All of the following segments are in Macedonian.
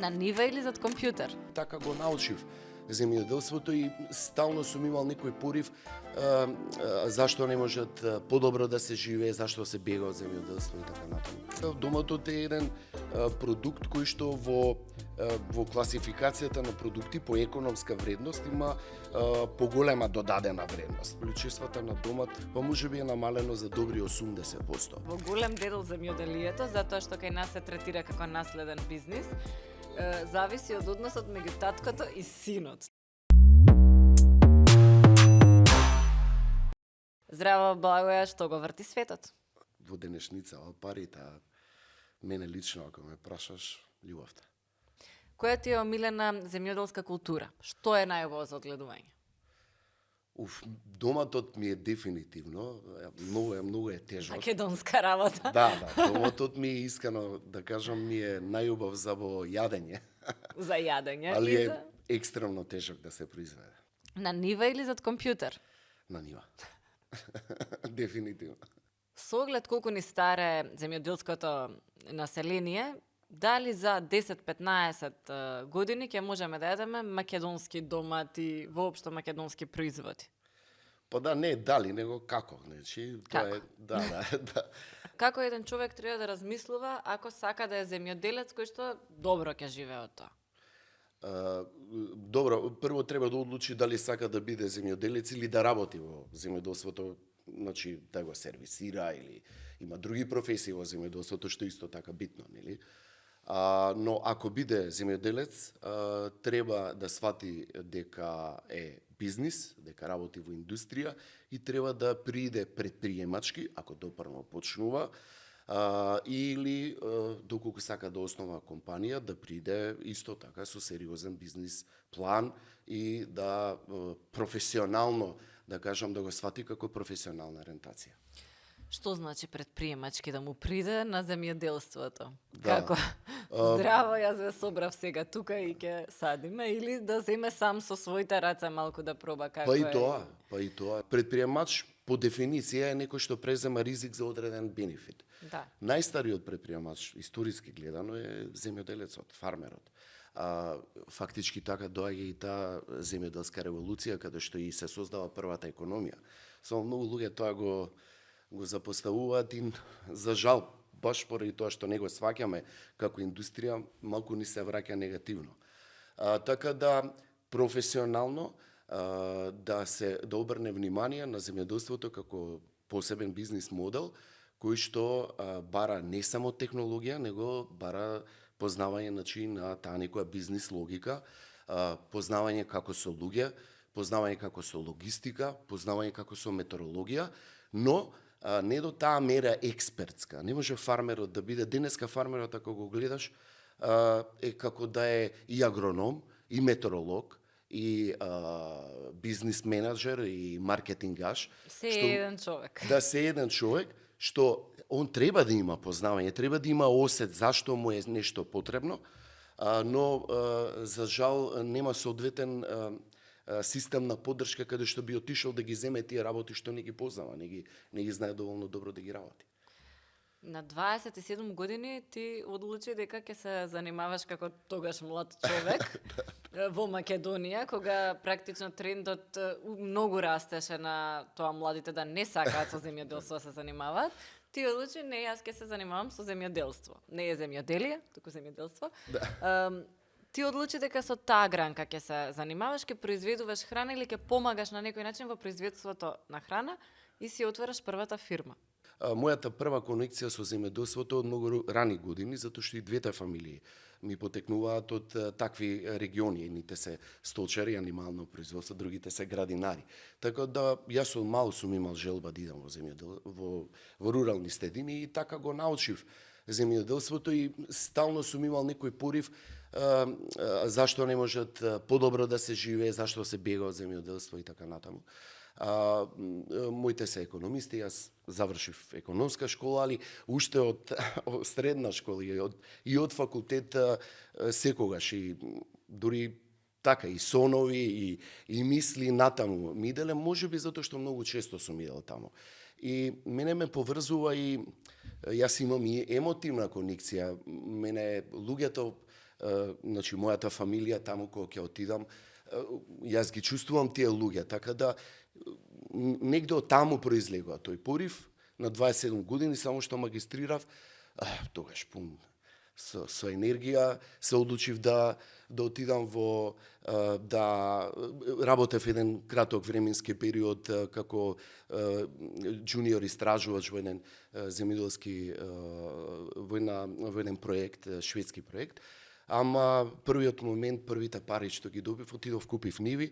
На нива или зад компјутер? Така го научив земјоделството и стално сум имал некој порив зашто не можат подобро да се живее, зашто се бега од земјоделство и така натаму. Доматот е еден продукт кој што во класификацијата на продукти по економска вредност има поголема додадена вредност. Количеството на домат па можеби е намалено за добри 80%. Во голем дел земјоделието, затоа што кај нас се третира како наследен бизнис, зависи од односот меѓу таткото и синот. Здраво, Благоја, што го врти светот? Во денешница, парите, мене лично, ако ме прашаш, љубовта. Која ти е омилена земјоделска култура? Што е најубаво за одгледување? Доматот ми е дефинитивно, многу е тежок. Македонска работа. Да, доматот ми е искрено, да кажам, ми е најубав за во јадење. За јадење. Али е екстремно тежок да се произведе. На нива или зад компјутер? На нива. Дефинитивно. Со оглед колку ни старе земјоделското население, дали за 10-15 години ќе можеме да јадеме македонски домати, воопшто македонски производи? Па да, не дали, него како, значи, тоа е, да. Како еден човек треба да размислува ако сака да е земјоделец кој што добро ќе живее од тоа? Добро, прво треба да одлучи дали сака да биде земјоделец или да работи во земјоделството, значи да го сервисира или има други професии во земјоделството што исто така битно, нели? Но ако биде земјоделец, треба да свати дека е бизнис, дека работи во индустрија и треба да приде предприемачки, ако допрно почнува, или доколку сака да основа компанија, да приде исто така со сериозен бизнис план и да професионално, да кажам, да го свати како професионална ориентација. Што значи предприемачки да му приде на земјоделството? Да. Како? Здраво, јас ве собрав сега тука и ќе садиме, или да земе сам со своите раце малку да проба како е? Па и тоа. Предприемач по дефиниција е некој што презема ризик за одреден бенефит. Да. Најстариот предприемач, историски гледано, е земјоделецот, фармерот. Фактички така доаѓа и таа земјоделска револуција, каде што и се создава првата економија. Само многу луѓе тоа го запоставуваат и за жал, баш поради тоа што не го сваќаме како индустрија, малку ни се враќа негативно. Така да професионално да обрне внимание на земјоделството како посебен бизнис модел кој што бара не само технологија, него бара познавање на таа некоја бизнис логика, познавање како со луѓе, познавање како со логистика, познавање како со метеорологија, но не до таа мера експертска. Не може фармерот да биде, денеска фармерот ако го гледаш, е како да е и агроном, и метеоролог, и бизнис менеджер, и маркетингаш. Еден човек. Да, се еден човек, што он треба да има познавање, треба да има осет зашто му е нешто потребно, но за жал нема соодветен систем на поддршка каде што би отишол да ги земе тие работи што не ги познава, не ги знае доволно добро да ги работи. На 27 години ти одлучи дека ќе се занимаваш како тогаш млад човек во Македонија, кога практично трендот многу растеше на тоа младите да не сакаат со земјоделство се занимаваат. Ти одлучи, не, јас ќе се занимавам со земјоделство. Не е земјоделие, туку земјоделство. Да. Ти одлучи дека со таа гранка ќе се занимаваш, ќе произведуваш храна или ќе помагаш на некој начин во производството на храна и си отвараш првата фирма. Мојата прва конекција со земјоделството од многу рани години, затоа што и двете фамилии ми потекнуваат од такви региони. Едните се столчари, анимално производство, другите се градинари. Така да јас од мал сум имал желба да идам во рурални средини и така го научив земјоделството и стално сум имал некој порив зашто не можат подобро да се живее, зашто се бега од земјоделство и така натаму. Моите се економисти, јас завршив економска школа, али уште од средна школа и од факултет секогаш и дури така и сонови и мисли натаму ми иделе, можеби затоа што многу често сум идел таму. И мене ме поврзува и јас имам и емотивна конекција. Мене луѓето значи мојата фамилија таму кога ќе отидам, јас ги чувствувам тие луѓе, така да негде од таму произлегува тој порив. На 27 години само што магистрирав, тогаш пун со енергија се одлучив да отидам во да работев еден краток временски период како джуниор истражувач во еден земјоделски во еден проект, шведски проект. Ама првиот момент, првите пари што ги добив, отидов купив ниви,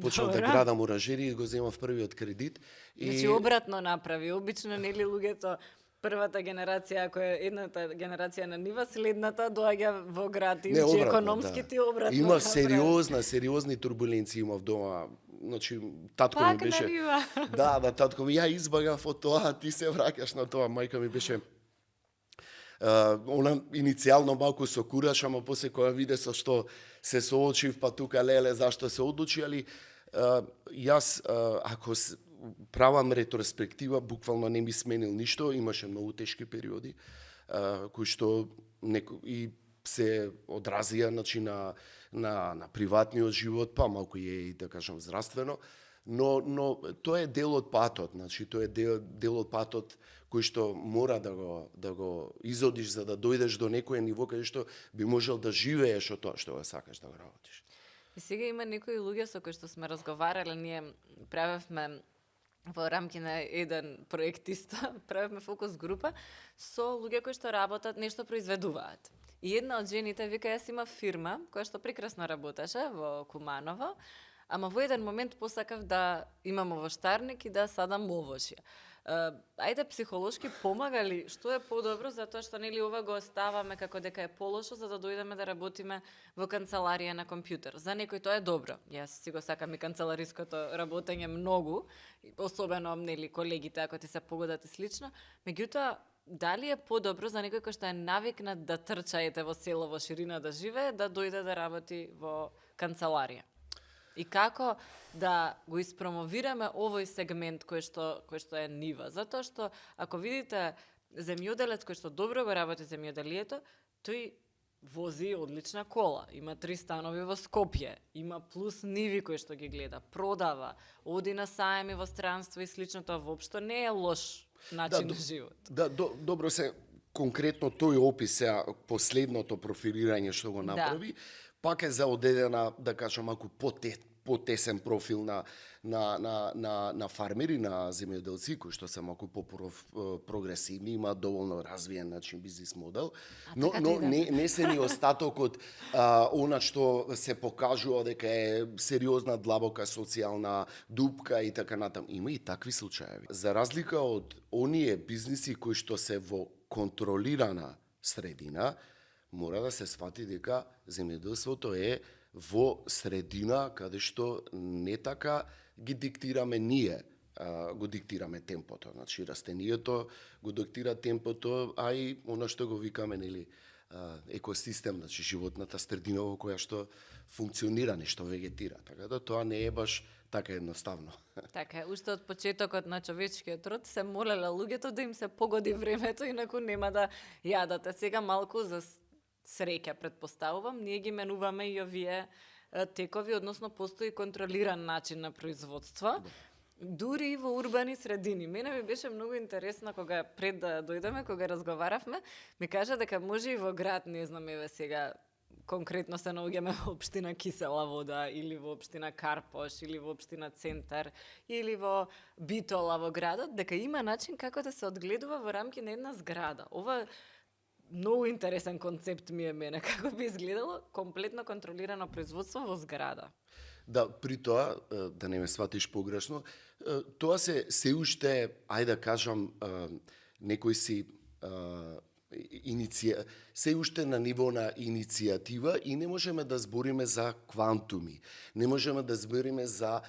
почнав да градам оранжерии и го земав првиот кредит. Значи обратно направи. Обично нели луѓето првата генерација, ако е едната генерација на нива, следната доаѓа во град и учи економски, ти обратно. Има сериозни турбуленции имав дома. Значи татко ми беше. На нива. Да, татко ми, ја избагав од тоа, ти се враќаш на тоа. Мајка ми беше она иницијално малку со кураж, ама после кога виде со што се соочив, па тука леле зашто се одлучи, али јас ако правам ретроспектива, буквално не ми сменил ништо, имаше многу тешки периоди кои што и се одразија, значи, на приватниот живот, па малку и да кажам здравствено, но тоа е дел од патот, значи тоа е дел од патот кој што мора да го изодиш за да дојдеш до некој ниво каде што би можел да живееш од тоа што го сакаш да го работиш. И сега има некои луѓе со кои што сме разговарале, ние правевме во рамки на еден проект исто, правевме фокус група со луѓе кои што работат, нешто произведуваат. И една од жените вика, јас имав фирма која што прекрасно работеше во Куманово, ама во еден момент посакав да имам овоштарник и да садам овошје. Ајде психолошки помага ли, што е подобро, затоа што нели ова го оставаме како дека е полошо за да дојдеме да работиме во канцеларија на компјутер. За некој тоа е добро. Јас си го сакам и канцелариското работење многу, особено нели колегите ако ти се погодат и слично. Меѓутоа, дали е подобро за некој кој што е навикнат да трча во село во ширина да живее, да дојде да работи во канцеларија? И како да го испромовираме овој сегмент кој што е нива? Затоа што ако видите земјоделец кој што добро го работи земјоделието, тој вози одлична кола, има 3 станови во Скопје, има плюс ниви кои што ги гледа, продава, оди на саеми во странство и слично, тоа воопшто не е лош начин на живот. Да, добро се конкретно тој опис сега последното профилирање што го направи, пак е за одедена, да кажам, ако потесен профил на фармери, на земјоделци, кои што се малку прогресивни, има доволно развиен начин бизнис модел, но не се ни остатокот она што се покажува дека е сериозна длабока социјална дупка и така натаму. Има и такви случаи. За разлика од оние бизниси кои што се во контролирана средина, мора да се сфати дека земјоделството е во средина каде што не така ги диктираме ние, го диктираме темпото. Значи, растението го диктира темпото, а и оно што го викаме, нели, екосистем, значи животната средина во која што функционира, нешто вегетира. Така да тоа не е баш така едноставно. Така, уште од почетокот на човечкиот род се молеле луѓето да им се погоди времето, инаку нема да јадат. Сега малку за среќа, предпоставувам, ние ги менуваме и овие текови, односно постои контролиран начин на производство, дури и во урбани средини. Мене ми беше многу интересно кога пред да дојдеме, кога разговаравме, ми кажа дека може и во град, не знам, еве сега конкретно се наоѓаме во општина Кисела Вода или во општина Карпош или во општина Центар или во Битола во градот, дека има начин како да се одгледува во рамки на една зграда. Ова многу интересен концепт ми е мене, како би изгледало комплетно контролирано производство во зграда. Да, при тоа, да не ме сватиш погрешно, тоа се уште, ајде да кажам, некој си се уште на ниво на иницијатива и не можеме да збориме за квантуми, не можеме да збориме за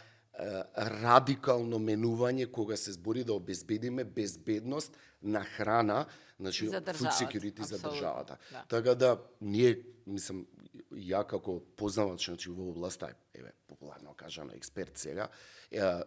радикално менување кога се збори да обезбедиме безбедност на храна, значи food security за државата. Да. Така да ние, мислам, ја како познавач, значи во областа, еве популарно кажано експерт сега,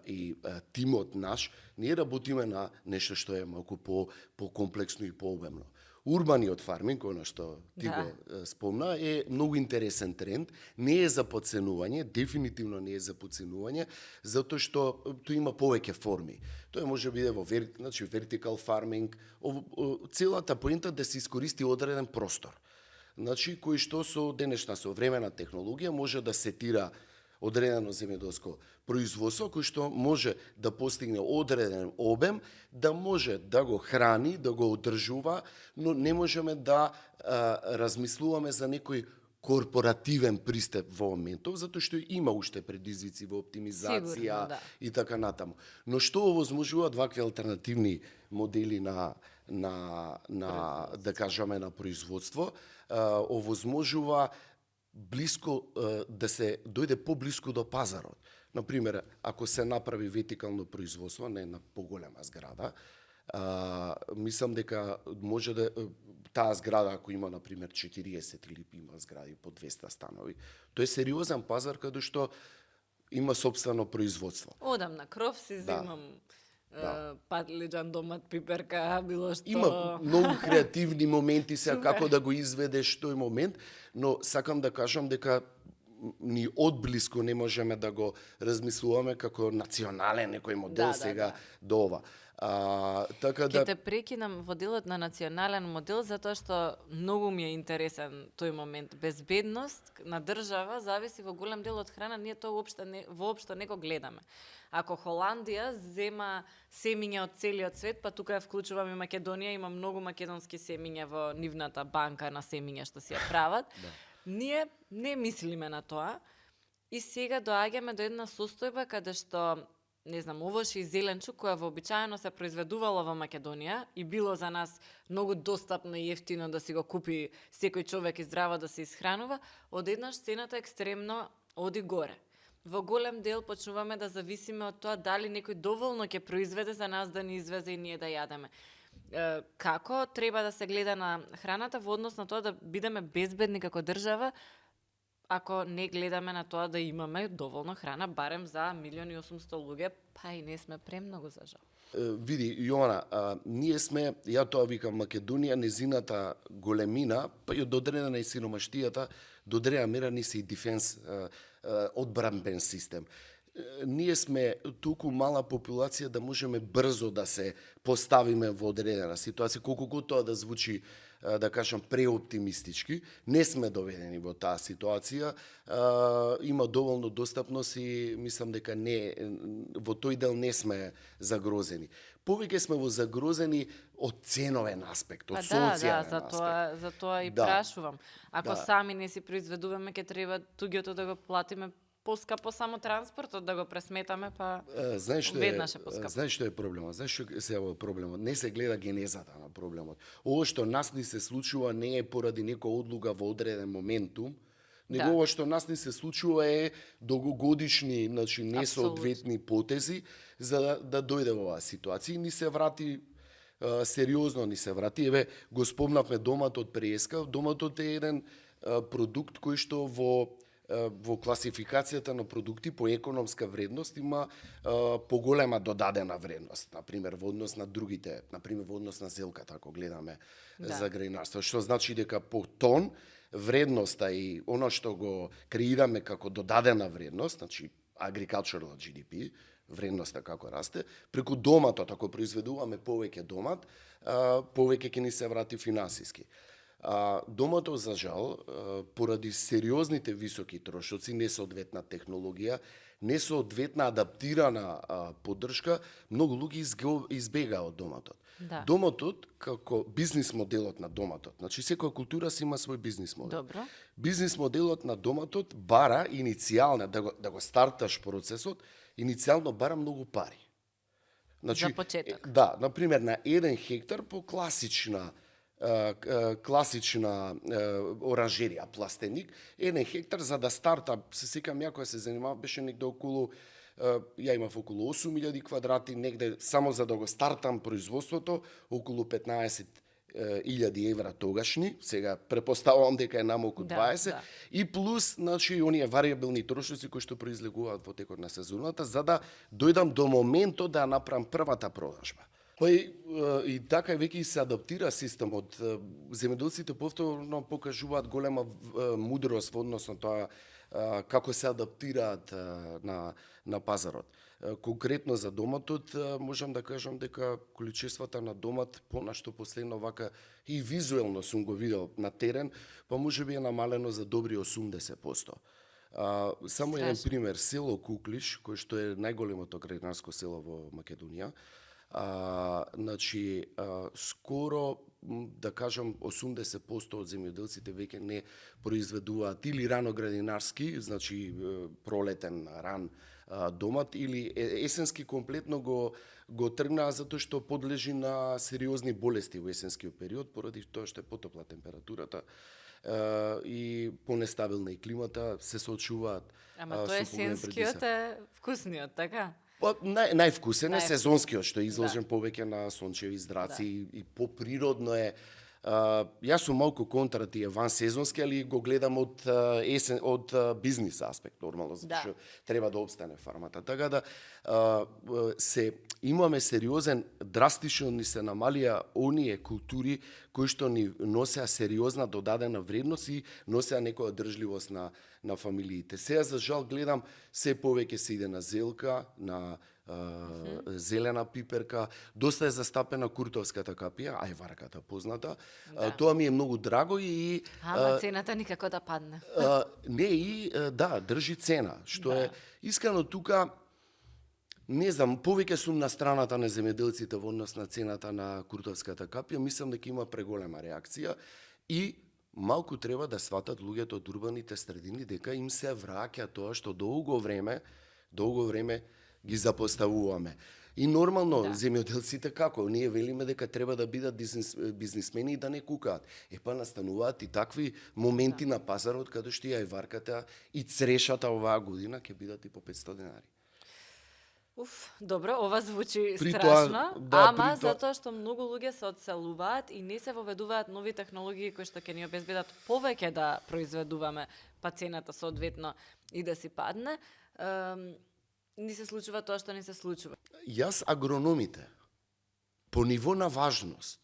и тимот наш, ние работиме на нешто што е малку по комплексно и пообемно. Урбаниот фарминг, оно што ти го спомна, е многу интересен тренд. Не е за подценување, дефинитивно не е за подценување, затоа што тој има повеќе форми. Тој може биде во vertical farming, целата поента да се искористи одреден простор. Значи, кој што со денешна современа технологија може да сетира одредено земјоделско производство, кој што може да постигне одреден обем, да може да го храни, да го одржува, но не можеме да размислуваме за некој корпоративен пристап во моментов, затоа што има уште предизвици во оптимизација. Сигурно, и така натаму. Но што овозможуваат вакви алтернативни модели на да кажеме на производство, овозможува блиско да се дојде поблиску до пазарот. Например, ако се направи вертикално производство на една поголема зграда, мислам дека може да таа зграда, ако има например 40 или има згради по 200 станови, тој е сериозен пазар каде што има сопствено производство. Одам на кров, си земам патлиџан, домат, пиперка, било што. Има многу креативни моменти сега како да го изведеш тој момент, но сакам да кажам дека ни одблиску не можеме да го размислуваме како национален некој модел до ова. Така Ке те прекинам во делот на национален модел затоа што многу ми е интересен тој момент. Безбедност на држава зависи во голем дел од храна, ние тоа воопшто не го гледаме. Ако Холандија зема семиња од целиот свет, па тука ја вклучувам и Македонија, има многу македонски семиња во нивната банка на семиња што си ја прават. Ние не мислиме на тоа и сега доаѓаме до една состојба каде што не знам, овош и зеленчук која вообичаено се произведувало во Македонија и било за нас многу достапно и ефтино да си го купи секој човек и здраво да се исхранува, одеднаш цената екстремно оди горе. Во голем дел почнуваме да зависиме од тоа дали некој доволно ќе произведе за нас да ни извезе и ние да јадеме. Како треба да се гледа на храната во однос на тоа да бидеме безбедни како држава, ако не гледаме на тоа да имаме доволно храна, барем за 1.800.000 луѓе, па и не сме премногу за жал. Види, Јована, ние сме, ја тоа викам, Македонија, незината големина, па и од одредена и сиромаштијата, до одредена мера ни се и дефенс, одбранбен систем. Ние сме толку мала популација да можеме брзо да се поставиме во одредена ситуација, колку го тоа да звучи, да кажам, преоптимистички. Не сме доведени во таа ситуација. Има доволно достапност и мислам дека во тој дел не сме загрозени. Повеќе сме во загрозени од ценовен аспект, од социјален аспект. За тоа и прашувам. Ако сами не си произведуваме, ќе треба туѓото да го платиме поскапо, само транспортот да го пресметаме, па веднаш е поскапо. Знаеш што е проблемот? Знаеш што се е проблемот? Не се гледа генезата на проблемот. Ово што нас ни се случува не е поради некоја одлука во одреден моментум, него ова што нас ни се случува е долгогодишни, значи несоодветни потези за да дојде во оваа ситуација. Ни се врати сериозно ни се врати. Еве го спомнавме доматот преска. Доматот е еден продукт кој што во класификацијата на продукти по економска вредност има поголема додадена вредност, например во однос на другите, например во однос на зелката, ако гледаме за граинарство, што значи дека по тон вредноста и оно што го креираме како додадена вредност, значи agricultural GDP, вредноста како расте, преку доматот, ако произведуваме повеќе домат, повеќе ќе ни се врати финансиски. Доматот, за жал, поради сериозните високи трошоци, несоодветна технологија, несоодветна адаптирана поддршка, многу луѓе избегаа од доматот. Доматот, како бизнис моделот на доматот, значи секоја култура си има свој бизнис модел. Добро. Бизнис моделот на доматот бара иницијално, да го старташ процесот, иницијално бара многу пари. Значи, за почеток. Да, например, на 1 хектар по класична оранжерија, пластеник, 1 хектар за да старта, се секам ја која се занимава, беше негде околу, ја имав околу 8.000 квадрати, негде само за да го стартам производството, околу 15.000 евра тогашни, сега препоставувам дека е намалку 20, и плюс, значи, оние вариабилни трошоци кои што произлегуваат во текот на сезоната, за да дојдам до моментот да направам првата продажба. Па и така веќе се адаптира системот. Земјоделците повторно покажуваат голема мудрост во однос на тоа како се адаптираат на пазарот. Конкретно за доматот, можам да кажам дека количествата на домат, понашто последно вака и визуелно сум го видел на терен, па можеби е намалено за добри 80%. Само еден пример, село Куклиш, кој што е најголемото градинарско село во Македонија, значи, скоро, да кажам, 80% од земјоделците веќе не произведуваат или рано градинарски, значи пролетен ран домат, или есенски комплетно го тргнаа затоа што подлежи на сериозни болести во есенскиот период, поради тоа што е потопла температурата и понестабилна и климата, се соочуваат. Ама тоа есенскиот е вкусниот, така? Па, највкусен е сезонскиот, што е изложен повеќе на сончеви здраци и поприродно е. Јас сум малку контра тие вансезонски, али го гледам од бизнис аспект, нормално, затоа што треба да обстане фармата. Така да имаме сериозен, драстично ни се намалија оние култури кои што ни носеа сериозна додадена вредност и носеа некоја држливост на фамилиите. Сега за жал гледам се повеќе се иде на зелка, на зелена пиперка, доста е застапена куртовската капија, ајварката позната. Тоа ми е многу драго и ама цената никако да падне. Не, и држи цена, што е искрено тука. Не знам, повеќе сум на страната на земјоделците во однос на цената на куртовската капија. Мислам дека има преголема реакција и малку треба да сватат луѓето од урбаните средини дека им се враќа тоа што долго време ги запоставуваме. И нормално, земјоделците како? Ние велиме дека треба да бидат бизнисмени и да не кукаат. Епа настануваат и такви моменти на пазарот каде што и ајварката и црешата оваа година ќе бидат и по 500 денари. Добро, ова звучи страшно, ама затоа што многу луѓе се одселуваат и не се воведуваат нови технологии кои што ќе ни обезбедат повеќе да произведуваме, па цената соодветно и да си падне. Ни се случува тоа што ни се случува. Јас агрономите по ниво на важност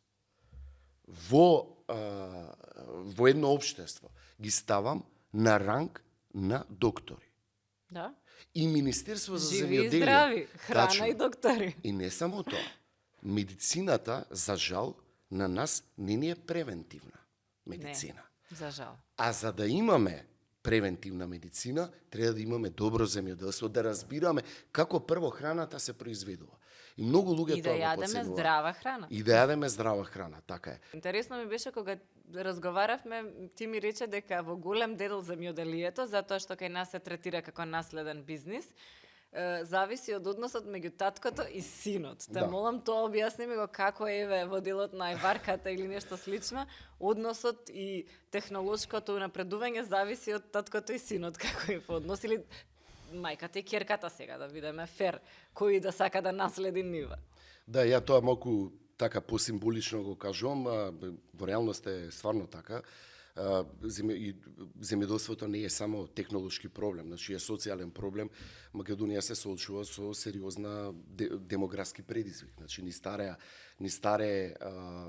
во едно општество ги ставам на ранг на доктори. Да. И Министерство за земјоделие. Живи и здрави, храна и доктори. И не само тоа. Медицината, за жал, на нас не ни е превентивна медицина. Не, за жал. А за да имаме превентивна медицина, треба да имаме добро земјоделство, да разбираме како прво храната се произведува. И многу луѓе тоа го подценуваат. И да јадеме здрава храна. И да јадеме здрава храна, така е. Интересно ми беше кога разговаравме, ти ми рече дека во голем дел земјоделието, затоа што кај нас се третира како наследен бизнис, зависи од односот меѓу таткото и синот. Те молам тоа објасни ми го како еве во делот на ајварката или нешто слично, односот и технолошкото напредување зависи од таткото и синот, како е однос, или мајката и ќерката, сега да бидеме фер, кој да сака да наследи нива. Да, ја тоа малку така посимволично го кажувам, во реалност е стварно така. Земјоделството не е само технолошки проблем, значи е социјален проблем. Македонија се соочува со сериозна демографски предизвик. Значи ни старе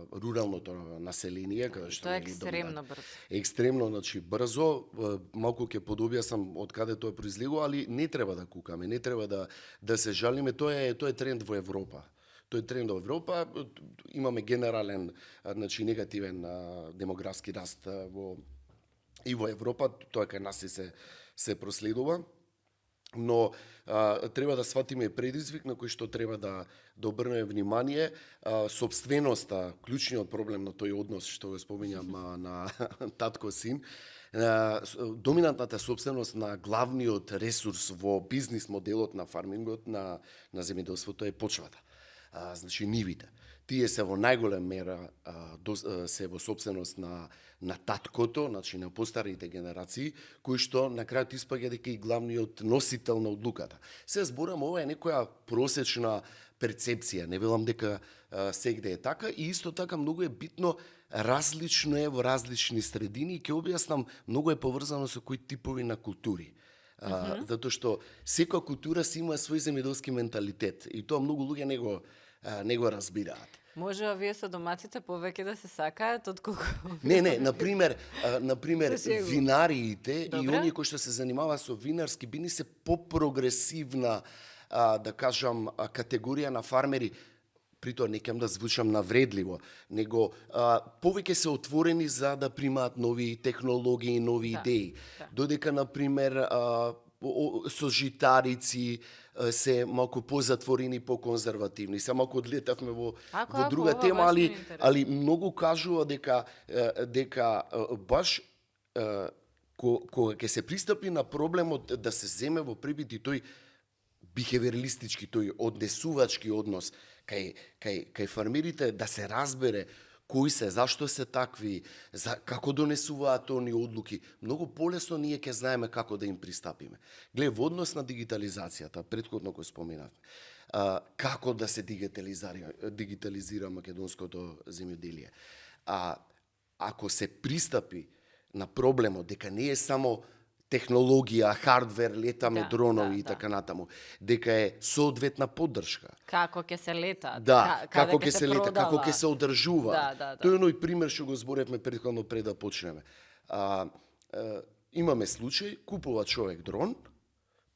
руралното население, каде што тоа е екстремно брзо. Екстремно, значи брзо, малку ќе подобјасам од каде тоа произлегува, али не треба да кукаме, не треба да се жалиме, тоа е тренд во Европа. Тој тренд во Европа, имаме генерален, значи негативен демографски раст и во Европа, тоа кај нас се проследува, но треба да сватиме предизвик на кој што треба да обрнеме внимание. Сопственоста, клучниот проблем на тој однос што го споминјам на татко-син, доминантната собственост на главниот ресурс во бизнис моделот на фармингот на земјоделството е почвата. Значи нивите. Тие се во најголем мера се во собственост на таткото, значи на постарите генерации, кои што на крајот испаѓа дека и главниот носител на одлуката. Се зборам, ова е некоја просечна перцепција, не велам дека сегде е така, и исто така многу е битно, различно е во различни средини, и ќе објаснам, многу е поврзано со кои типови на култури. Затоа што секоја култура си има свој земјоделски менталитет и тоа многу луѓе не го разбираат. Може овие со доматите повеќе да се сакаат отколку... Не, например, винариите и Добре. оние кои што се занимаваат со винарски бини се попрогресивна, да кажам, категорија на фармери. Притоа не кем да звучам навредливо, него повеќе се отворени за да примаат нови технологии, нови идеи. Додека, например, со житарици се малку позатворени, поконзервативни. Само ако одлетавме во друга тема, али многу кажува дека баш кога ќе се пристапи на проблемот да се земе во прибит и тој бихевиоралистички, тој однесувачки однос кај фармерите, да се разбере кои се, зашто се такви, како донесуваат оние одлуки, многу полесно ние ќе знаеме како да им пристапиме. Гледа, во однос на дигитализацијата, претходно го споменавме, како да се дигитализира македонското земјоделие. Ако се пристапи на проблемот дека не е само технологија, хардвер, летаме дронови и така натаму, дека е соодветна поддршка. Како ќе се лета, како ќе се лета, како ќе се одржува. Тој е оној пример што го зборевме претходно пред да почнеме. Имаме случај, купува човек дрон,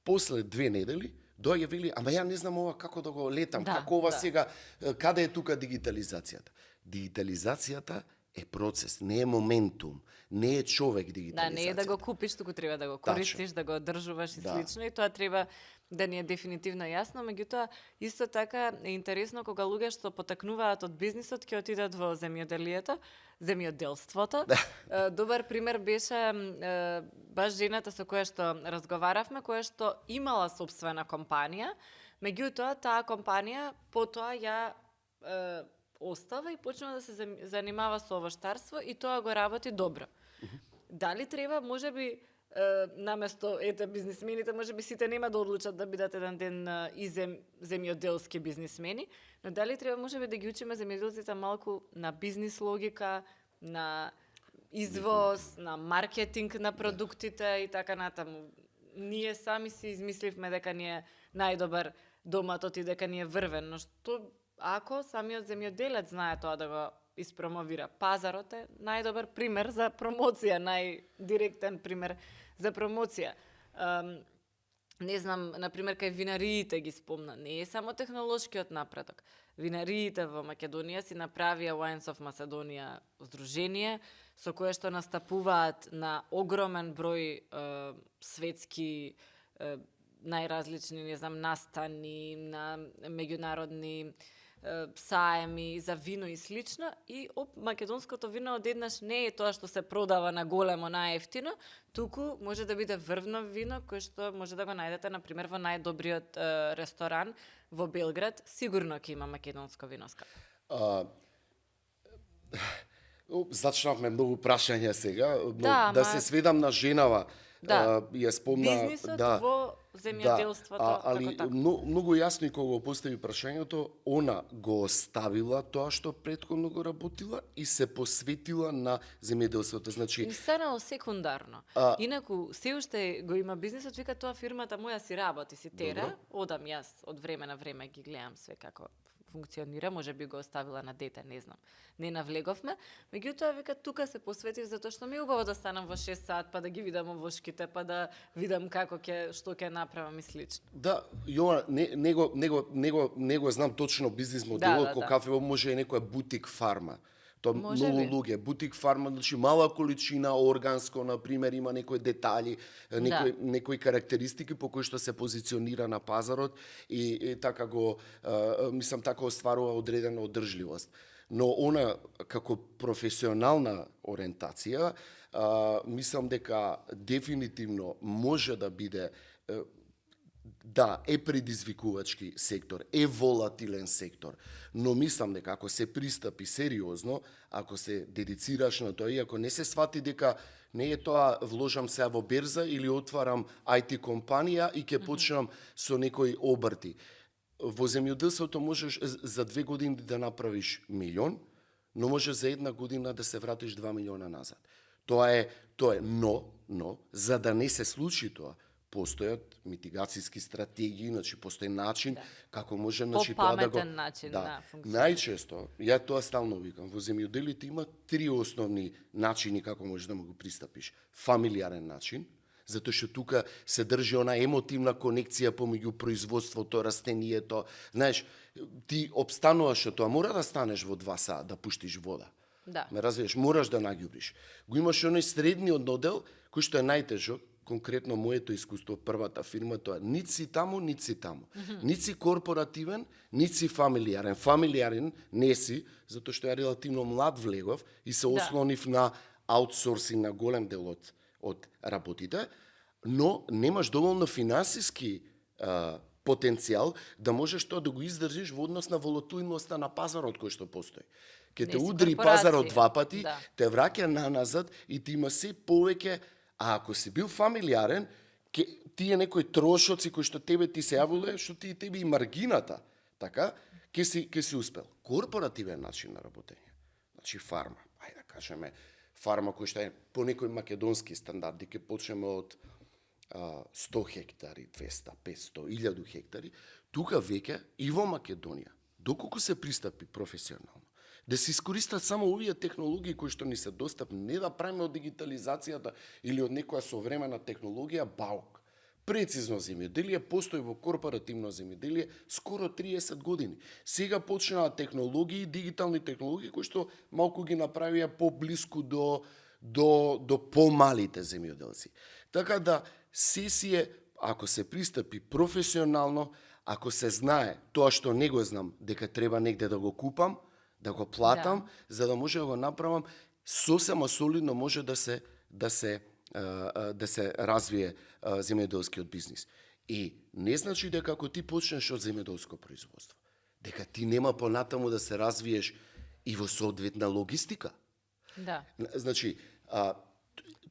после 2 недели доаѓа вели, ама ја не знам ова како да го летам, како ова сега, каде е тука дигитализацијата? Дигитализацијата е процес, не е моментум, не е човек дигитализацијата. Не е да го купиш, туку треба да го користиш, да го одржуваш и слично, и тоа треба да ни е дефинитивно јасно, меѓутоа исто така е интересно кога луѓе што потакнуваат од бизнисот ќе отидат во земјоделството. Добар пример беше баш жената со која што разговаравме, која што имала сопствена компанија, меѓутоа таа компанија потоа ја остава и почна да се занимава со овоштарство и тоа го работи добро. Дали треба, можеби, наместо бизнисмените, можеби сите нема да одлучат да бидат еден ден и земјоделски бизнисмени, но дали треба, можеби, да ги учиме земјоделците малку на бизнис логика, на извоз, на маркетинг на продуктите и така натаму. Ние сами си измисливме дека ни е најдобар доматот и дека ни е врвен, но што ако самиот земјоделец знае тоа да го испромовира. Пазарот е најдобар пример за промоција, најдиректен пример за промоција. Не знам, например, кај винариите ги спомна, не е само технолошкиот напредок. Винариите во Македонија си направија Wines of Macedonia здружение, со кое што настапуваат на огромен број светски најразлични, не знам, настани, на меѓународни саеми за вино и слично, и македонското вино одеднаш не е тоа што се продава на големо, најефтино, туку може да биде врвно вино кој што може да го најдете, например, во најдобриот ресторан во Белград, сигурно ќе има македонско виноска. Зачнавме многу прашања сега, да се сведам на женава. Ја спомна бизнисот во земјоделството, али многу јасно и кога го постави прашањето, она го оставила тоа што претходно го работила и се посветила на земјоделството. Значи и станало секундарно. Инаку се уште го има бизнисот, вика тоа фирмата моја си работи, си тера, одам јас од време на време ги гледам све како функционира, може би го оставила на дете, не знам. Не навлеговме, меѓутоа вика тука се посветив затоа што ми е убаво да станам во 6 сат, па да ги видам овошките, па да видам што ќе направам и слично. Да, Јована, не го знам точно бизнис моделот, кој кафе може и некоја бутик фарма. Тоа многу луѓе, бутик фарма, значи мала количина органско, на пример, има некои детали, некои карактеристики по кои што се позиционира на пазарот и така го, мислам, така остварува одредена одржливост. Но она како професионална ориентација, мислам дека дефинитивно може да биде е предизвикувачки сектор, е волатилен сектор, но мислам дека ако се пристапи сериозно, ако се дедицираш на тоа и ако не се свати дека не е тоа вложам се во берза или отварам IT компанија и ќе почнам со некои обрти. Во земјоделството можеш за 2 години да направиш 1 милион, но може за 1 година да се вратиш 2 милиона назад. Тоа е, но за да не се случи тоа, постојат митигацијски стратегии, значи постои начин како може тоа да го Попаметен начин на функција. Најчесто, ја тоа стално викам, во земјоделието има 3 основни начини како можеш да му го пристапиш. Фамилиарен начин, затоа што тука се држи она емотивна конекција помеѓу производството, растението. Знаеш, ти обстануваш од тоа, мора да станеш во 2 сата да пуштиш вода. Да. Ме разбираш, мораш да наѓубриш. Го имаш оној средниот оддел, кој што е најтежок, конкретно моето искуство, првата фирма, тоа нит си таму, нит си таму. Нит си корпоративен, нит си фамилиарен. Фамилиарен не си, затоа што ја релативно млад влегов и се ослонив на аутсорсинг на голем дел од работите, но немаш доволно финансиски потенцијал да можеш тоа да го издржиш во однос на волатилноста на пазарот кој што постои. Ке те удри пазарот 2 пати, те враќа назад и ти има се повеќе. А ако си бил фамилиарен, тие некои трошоци кои што тебе ти се јавиле, што ти тебе и маргината, така, ќе си успел. Корпоративен начин на работење. Значи фарма, ајде да кажеме, фарма кој што е по некои македонски стандарди, ќе почнеме од 100 хектари, 200, 500, 1000 хектари, тука веќе и во Македонија, доколку се пристапи професионално, да се искористат само овие технологии кои што ни се достапни, не да правиме од дигитализацијата или од некоја современа технологија баук. Прецизно земјоделие постои во корпоративно земјоделие скоро 30 години. Сега почнаа технологии, дигитални технологии кои што малку ги направија поблиску до помалите земјоделци. Така да сесија, ако се пристапи професионално, ако се знае тоа што не го знам, дека треба негде да го купам, да го платам, за да може да го направам, сосема солидно може да се развие земјоделскиот бизнис. И не значи дека ако ти почнеш од земјоделско производство, дека ти нема понатаму да се развиеш и во соодветна логистика. Да. Значи,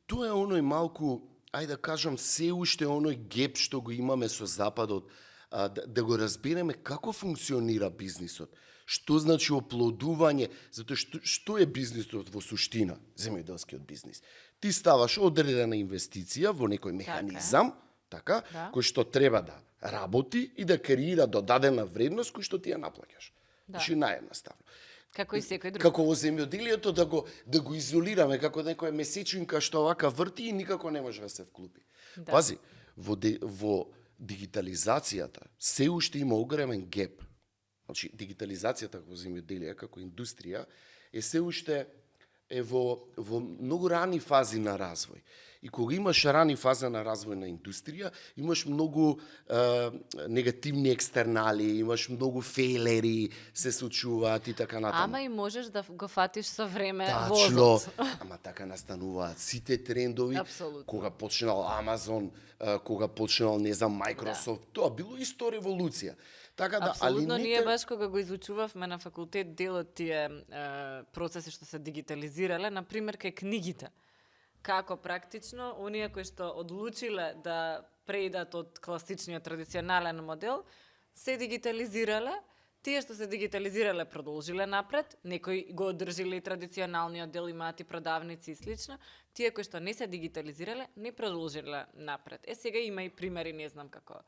тоа е оној малку, ајде да кажам, се уште оној геп што го имаме со Западот, да го разбереме како функционира бизнисот. Што значи оплодување, затоа што е бизнисот во суштина, земјоделскиот бизнис. Ти ставаш одредена инвестиција во некој механизам, така, кој што треба да работи и да креира додадена вредност кој што ти ја наплаќаш. Значи наједноставно. Како и секој друг. Како во земјоделието да го изолираме, како некоја месечинка што вака врти и никако не може да се вклупи. Пази, во дигитализацијата се уште има огромен геп. Значи, дигитализацијата во земјоделие како индустрија е се уште во многу рани фази на развој. И кога имаш рани фаза на развој на индустрија, имаш многу негативни екстернали, имаш многу фейлери, се случуваат и така натаму. Ама и можеш да го фатиш со време возот. возот. Ама така настануваат сите трендови. Апсолутно. Кога почнал Амазон, кога почнал, не знам, Microsoft, тоа било исто револуција. Така да, апсолутно, ние баш кога го изучувавме на факултет дел од тие процеси што се дигитализирале, на пример кај книгите. Како практично, оние кои што одлучиле да преидат од класичниот традиционален модел, се дигитализирале, тие што се дигитализирале продолжиле напред, некои го одржиле и традиционалниот дел, имаат и продавници и слично, тие кои што не се дигитализирале, не продолжиле напред. Сега има и примери, не знам како,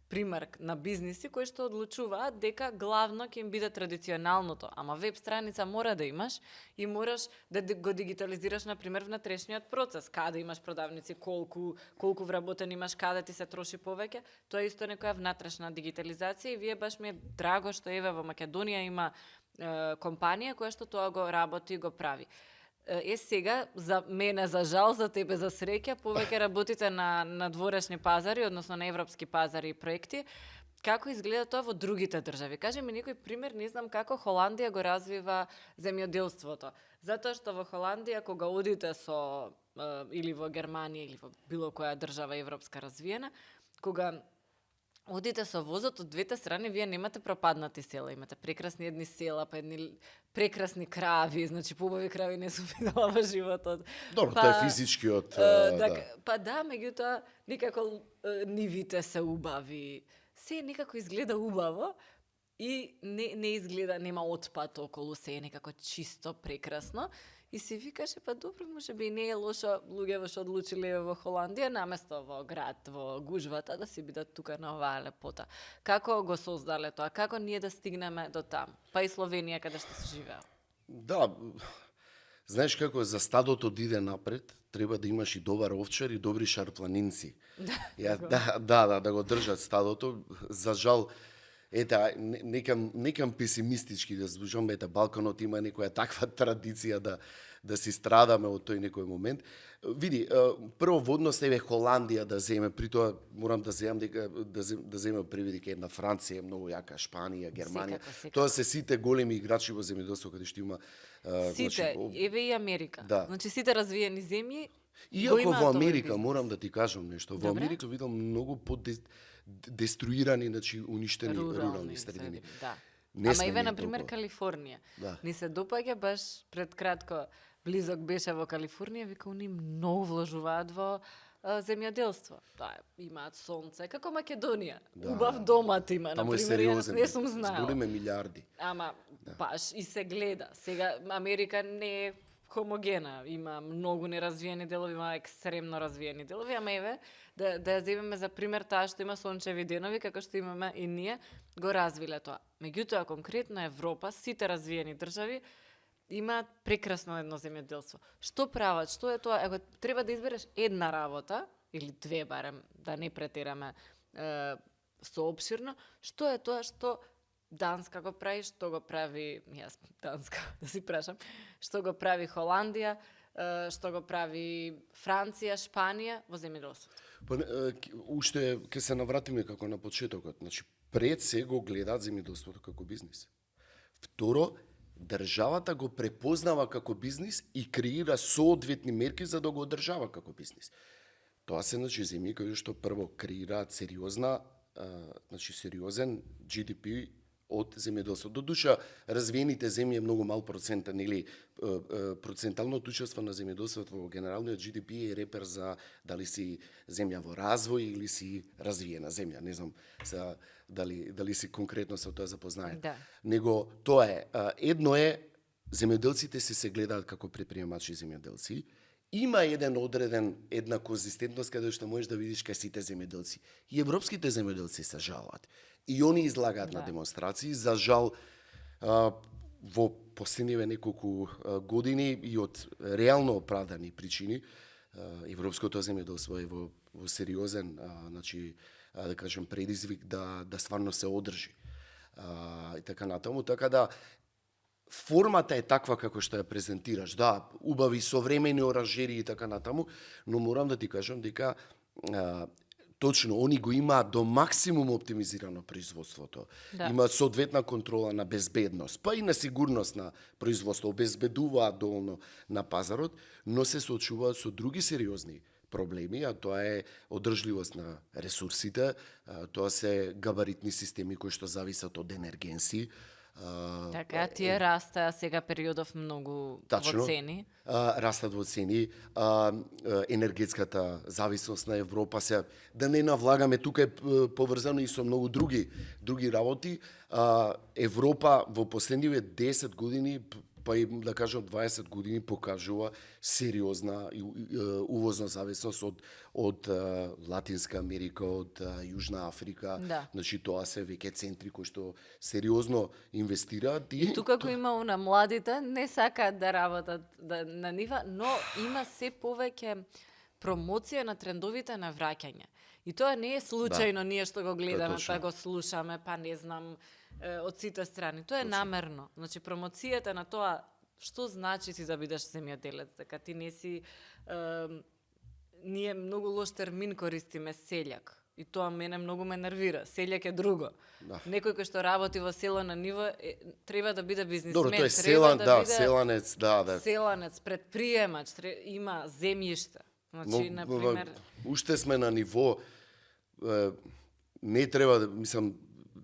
пример на бизниси кои што одлучуваат дека главно ќе им биде традиционалното, ама веб страница мора да имаш и мораш да го дигитализираш, на пример, внатрешниот процес, каде имаш продавници, колку вработен имаш, каде ти се троши повеќе, тоа е исто некоја внатрешна дигитализација и вие баш ми е драго што еве во Македонија има компанија која што тоа го работи и го прави. Сега, за мене, за жал, за тебе, за среќа, повеќе работите на дворешни пазари, односно на европски пазари и проекти. Како изгледа тоа во другите држави? Кажи ми некој пример, не знам како Холандија го развива земјоделството. Затоа што во Холандија, кога одите или во Германија, или во било која држава европска развиена, кога одите со возот од двете страни, вие немате пропаднати села, имате прекрасни едни села, па едни прекрасни крави, значи побави крави не сум видела во животот. Добро, тоа е физичкиот... Па да, меѓутоа, никако нивите се убави, се некако изгледа убаво и не изгледа, нема отпад околу, се е некако чисто, прекрасно. И си викаше, па добро, може би не е лошо луѓето што одлучиле во Холандија, наместо во град, во гужвата, да си бидат тука на оваа лепота. Како го создале тоа? Како ние да стигнеме до там? Па и Словенија, каде што се живеа. Да, знаеш како за стадото да иде напред, треба да имаш и добар овчар и добри шарпланинци. Да го држат стадото. За жал, некам песимистички да звучам, Балканот има некоја таква традиција да си страдаме од тој некој момент. Види, прво во однос Холандија да земе, при тоа морам да земам да земе први дека една Франција е многу јака, Шпанија, Германија. Секако. Тоа се сите големи играчи во земјоделство каде што има Сите, еве и Америка. Да. Значи сите развиени земји Иако во Америка, бизнес. морам да ти кажам нешто, во Добре. Америка видам многу деструирани, значи уништени рурални средини. Да. Не Ама сме еве, ние например, толкова. Калифорнија. Да. Ни се допаѓа баш пред кратко, близок беше во Калифорнија, вика, они многу вложуваат во земјоделство. Да, имаат сонце, како Македонија. Да. Убав домат има, Таму е например, јас сериозен, не сум знаела. збориме милиарди. Ама, баш, и се гледа. Сега, Америка не е хомогена. Има многу неразвиени делови, има екстремно развиени делови, ама еве, да ја земеме за пример таа што има сончеви денови, како што имаме и ние, го развиле тоа. Меѓутоа, конкретно Европа, сите развиени држави, имаат прекрасно едно земјоделство. Што прават? Што е тоа? Ако треба да избереш една работа, или две барем, да не претераме соопширно, што е тоа што Данска го прави, што го прави, јас Данска, да си прашам, што го прави Холандија, што го прави Франција, Шпанија во земјоделството? Па, уште ќе се навратиме како на почетокот. Значи, пред се го гледаат земјоделството како бизнис. Второ, државата го препознава како бизнис и креира соодветни мерки за да го одржава како бизнис. Тоа се земји кои што прво креираат сериозен GDP од земјоделство. Додуша, развиените земји е многу мал процент, нели, проценталното учество на земјоделството во генералниот GDP е репер за дали си земја во развој или си развиена земја. Не знам дали си конкретно со тоа запознаен. Да. Него тоа е, едно е земјоделците се гледаат како предприемачи земјоделци. Има една конзистентност каде што можеш да видиш кај сите земјоделци. И европските земјоделци се жалат. И они излагаат на демонстрации. За жал, во последниве неколку години и од реално оправдани причини, европското земјоделство е во сериозен, да кажем, предизвик да стварно се одржи. И така натаму, така да формата е таква како што ја презентираш. Да, убави современи оранжери и така натаму, но морам да ти кажам дека точно, они го имаат до максимум оптимизирано производството. Да. Имаат соодветна контрола на безбедност, па и на сигурност на производство, обезбедуваат доволно на пазарот, но се соочуваат со други сериозни проблеми, а тоа е одржливост на ресурсите, тоа се габаритни системи кои што зависат од енергенси. Така, тие растаа сега периодов многу Тачно. во цени. Растат во цени, енергетската зависност на Европа се, да не навлагаме, тука е поврзано и со многу други работи. Европа во последниве 10 години, па и да кажам 20 години покажува сериозна увозна зависност од Латинска Америка, од Јужна Африка. Да. Значи тоа се веќе центри кои што сериозно инвестираат и Тука го има на младите, не сакаат да работат на нива, но има се повеќе промоција на трендовите на враќање. И тоа не е случајно ние што го гледаме, точно. па го слушаме, па не знам, од сите страни. Тоа е намерно. Значи, промоцијата на тоа што значи ти да бидеш земјоделец, дека ти не си... ние многу лош термин користиме селјак. И тоа мене многу ме нервира. Селјак е друго. Да. Некој кој што работи во село на ниво треба да биде бизнисмен, Добро, тоа е треба биде селанец, да. селанец, предприемач, има земјиште. Значи, например, уште сме на ниво не треба да, мислам,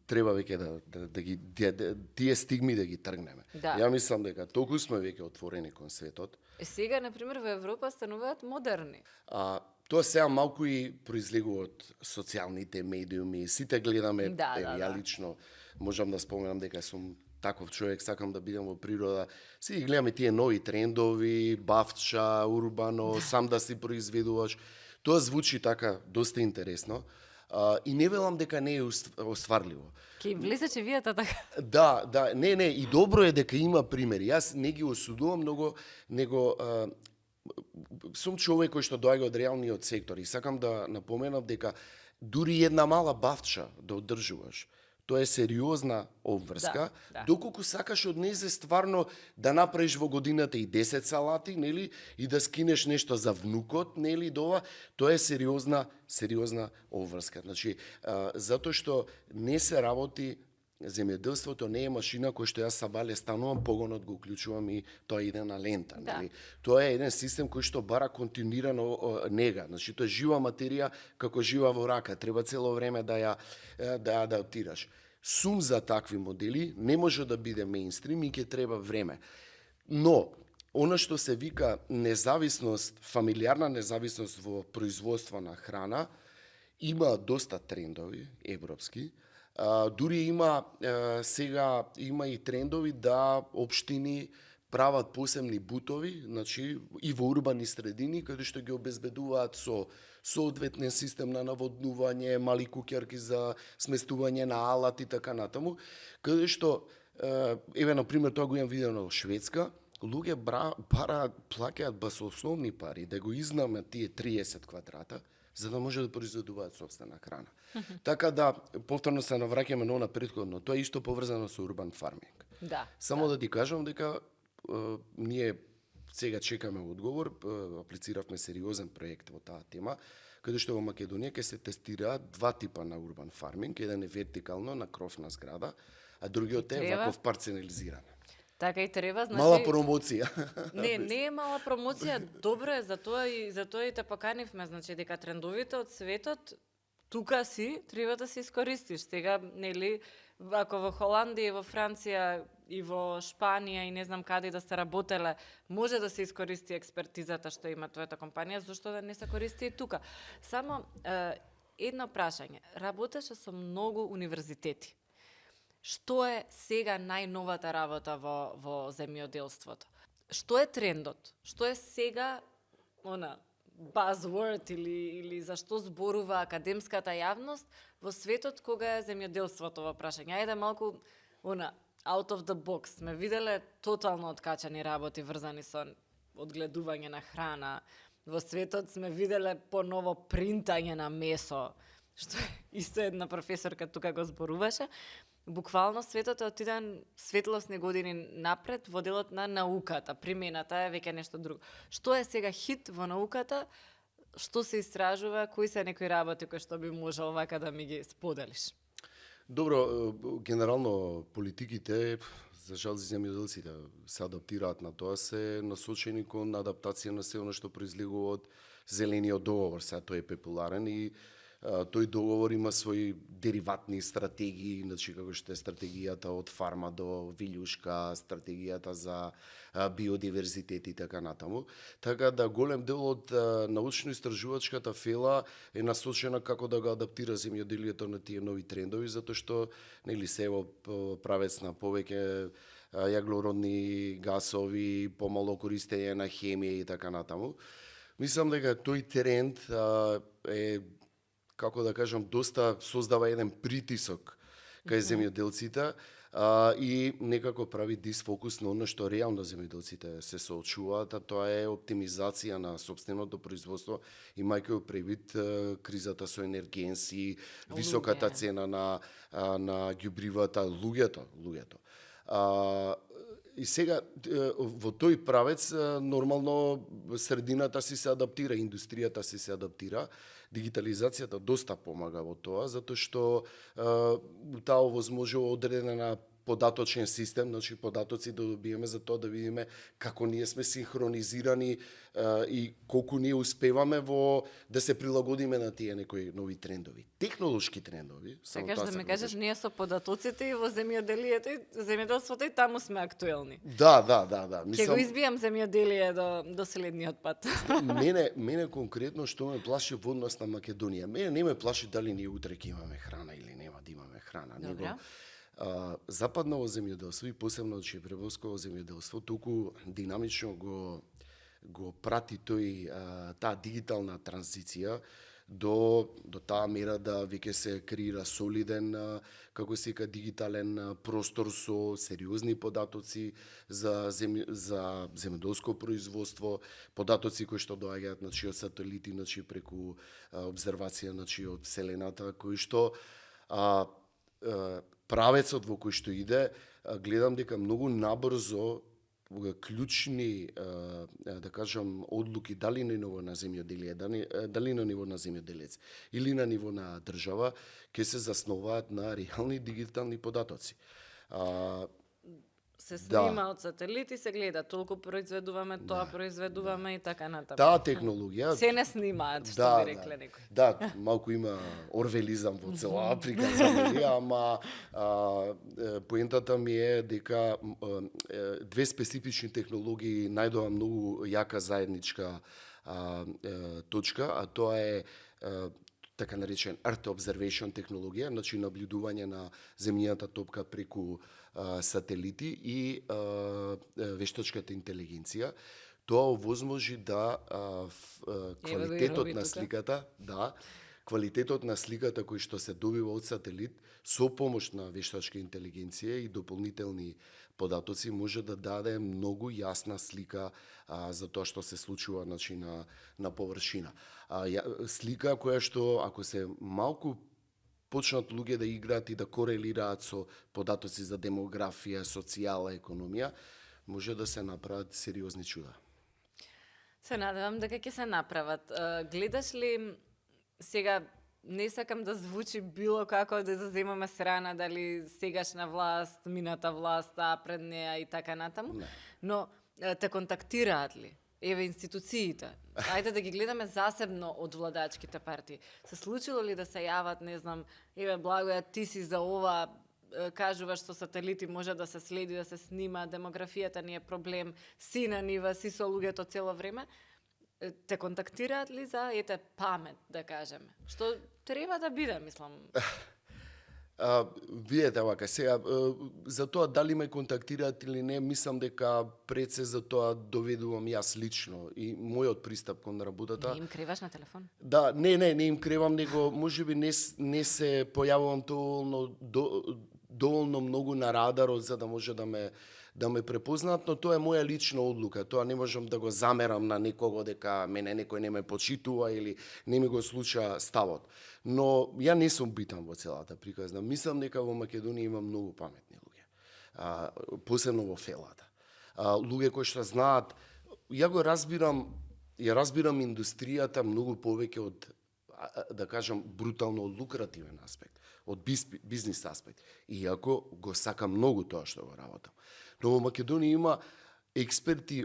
треба веќе тие стигми да ги тргнеме. Да. Ја мислам дека толку сме веќе отворени кон светот. Сега, например, во Европа стануваат модерни. Тоа сега малку и произлегува од социјалните медиуми, сите гледаме, Да. ја лично можам да споменам дека сум таков човек, сакам да бидам во природа. Си ги гледаме тие нови трендови, бавча, урбано, сам да си произведуваш. Тоа звучи така доста интересно. И не велам дека не е остварливо. Ке влезе чевијата така. Да, не, и добро е дека има примери. Јас не ги осудувам, него сум човек кој што доаѓа од реалниот сектор и сакам да напоменам дека дури една мала бавча да одржуваш, тоа е сериозна обврска, Да. доколку сакаш од незе стварно да направиш во годината и 10 салати, нели, и да скинеш нешто за внукот, нели, тоа е сериозна обврска. Значи, затоа што не се работи земјоделството не е машина која што јас сабале станувам, погонот го уклучувам и тоа иде на лента, нели? Тоа е еден систем кој што бара континуирано нега. Значи тоа е жива материја како жива во рака, треба цело време да ја адаптираш. Сум за такви модели, не може да биде мејнстрим и ќе треба време. Но она што се вика независност, фамилиарна независност во производство на храна, има доста трендови европски. Дури има сега има и трендови да општини прават посебни бутови, значи и во урбани средини каде што ги обезбедуваат со соодветен систем на наводнување, мали куќарки за сместување на алат и така натаму, каде што еве на пример тоа го имам видено во Шведска, луѓе плаќаат баснословни пари да го изнамат тие 30 квадрата за да може да произведуваат собствена храна. Така да, повторно се навраќаме на претходно, тоа е исто поврзано со урбан фарминг. Само да ти кажам дека ние сега чекаме одговор, аплициравме сериозен проект во таа тема, каде што во Македонија ќе се тестираат два типа на урбан фарминг, еден е вертикално на кровна зграда, а другиот е ваков парцелизиран. Така и треба, значи... Мала промоција. Не е мала промоција, добро е, затоа и те поканивме, значи дека трендовите од светот тука си треба да се искористиш. Сега, нели, ако во Холандија и во Франција и во Шпанија и не знам каде да се работеле, може да се искористи експертизата што има твојата компанија, зашто да не се користи и тука. Само едно прашање. Работеше со многу универзитети. Што е сега најновата работа во земјоделството? Што е трендот? Што е сега buzzword или за што зборува академската јавност во светот кога е земјоделството во прашање? Ајде малку out of the box. Сме виделе тотално откачани работи врзани со одгледување на храна. Во светот сме виделе поново принтање на месо, што исто една професорка тука го зборуваше. Буквално светот е отиден светлосни години напред во делот на науката. Примената е веќе нешто друго. Што е сега хит во науката? Што се истражува? Кои се некои работи кои што би можел вака да ми ги споделиш? Добро, генерално политиките, за жал за земјоделците, се адаптираат на тоа, се насочени кон адаптација на се оно што произлегува од зелениот договор. Сега тој е популарен и тој договор има своји дериватни стратегии, значи како што е стратегијата од фарма до вилјушка, стратегијата за биодиверзитет и така натаму. Така да голем дел од научно-истражувачката фела е насочена како да го адаптира земјоделието на тие нови трендови, затоа што нели се во правец на повеќе јаглородни гасови, помало користење на хемија и така натаму. Мислам дека тој тренд е, како да кажам, доста создава еден притисок кај земјоделците и некако прави дисфокус на оно што реално земјоделците се соочуваат, а тоа е оптимизација на собственото производство, имајќи предвид кризата со енергенси, високата цена на ѓубривата, луѓето. И сега, во тој правец, нормално средината си се адаптира, индустријата си се адаптира, дигитализацијата доста помага во тоа, затоа што таа овозможува одредена податочен систем, значи податоци да добиеме за тоа да видиме како ние сме синхронизирани и колку ние успеваме да се прилагодиме на тие некои нови трендови. Технолошки трендови. Сакаш да ми кажеш, ние со податоците и во земјоделството и таму сме актуелни. Да. Ќе го избијам земјоделие до следниот пат. Мене конкретно што ме плаши во однос на Македонија. Мене не ме плаши дали ние утре ќе имаме храна или нема да имаме храна. Добра. западново земјоделство и посебно превозково земјоделство толку динамично го прати таа дигитална транзиција до таа мера да веќе се креира солиден, како се вика, дигитален простор со сериозни податоци за земјоделско производство, податоци кои што доаѓаат од сателити, преку обзервација од Вселената, кои што правецот во кој што иде, гледам дека многу набрзо клучни, да кажам, одлуки, дали на ниво на земјоделие, дали на ниво на земјоделец или на ниво на држава, ќе се засноваат на реални дигитални податоци. Се снима од сателити, се гледа, толку произведуваме, тоа произведуваме и така натаму. Таа технологија... Се не снимаат, што би рекле некој. Да, малку има орвелизам во цела Африка, ама поентата ми е дека две специфични технологии најдоа многу јака заедничка точка, а тоа е така наречен Earth Observation технологија, наблюдување на земјината топка преку сателити и вештачката интелигенција. Тоа овозможи да квалитетот на сликата, квалитетот на сликата кој што се добива од сателит со помош на вештачка интелигенција и дополнителни податоци може да даде многу јасна слика за тоа што се случува на површина. Слика која што, ако се малку почнат луѓе да играат и да корелираат со податоци за демографија, социјала, економија, може да се направат сериозни чуда. Се надевам дека ќе се направат. Гледаш ли сега, не сакам да звучи било како да заземаме страна, дали сегашна власт, мината власт, пред неа и така натаму, но те контактираат ли? Еве институциите. Ајде да ги гледаме засебно од владачките партии. Се случило ли да се јават, не знам, еве Благоја, ти си за ова, кажуваш со сателити може да се следи, да се снима, демографијата ни е проблем, си на нива, си со луѓето цело време. Те контактираат ли за памет, да кажеме? Што треба да биде, мислам. Видете вака, сега, за тоа дали ме контактираат или не, мислам дека пред се за тоа доведувам јас лично и мојот пристап кон работата. Не им креваш на телефон? Да, не им кревам, него можеби не се појавувам доволно многу на радарот за да може да ме препознаат, но тоа е моја лична одлука. Тоа не можам да го замерам на некого дека мене некој не ме почитува или не ми го слуша ставот. Но ја не сум битан во целата приказна. Мислам дека во Македонија има многу паметни луѓе. Посебно во фелата. Луѓе кои што знаат, ја разбирам индустријата многу повеќе од, да кажам, брутално лукративен аспект, од бизнис аспект. Иако го сакам многу тоа што го работам. Но во Македонија има експерти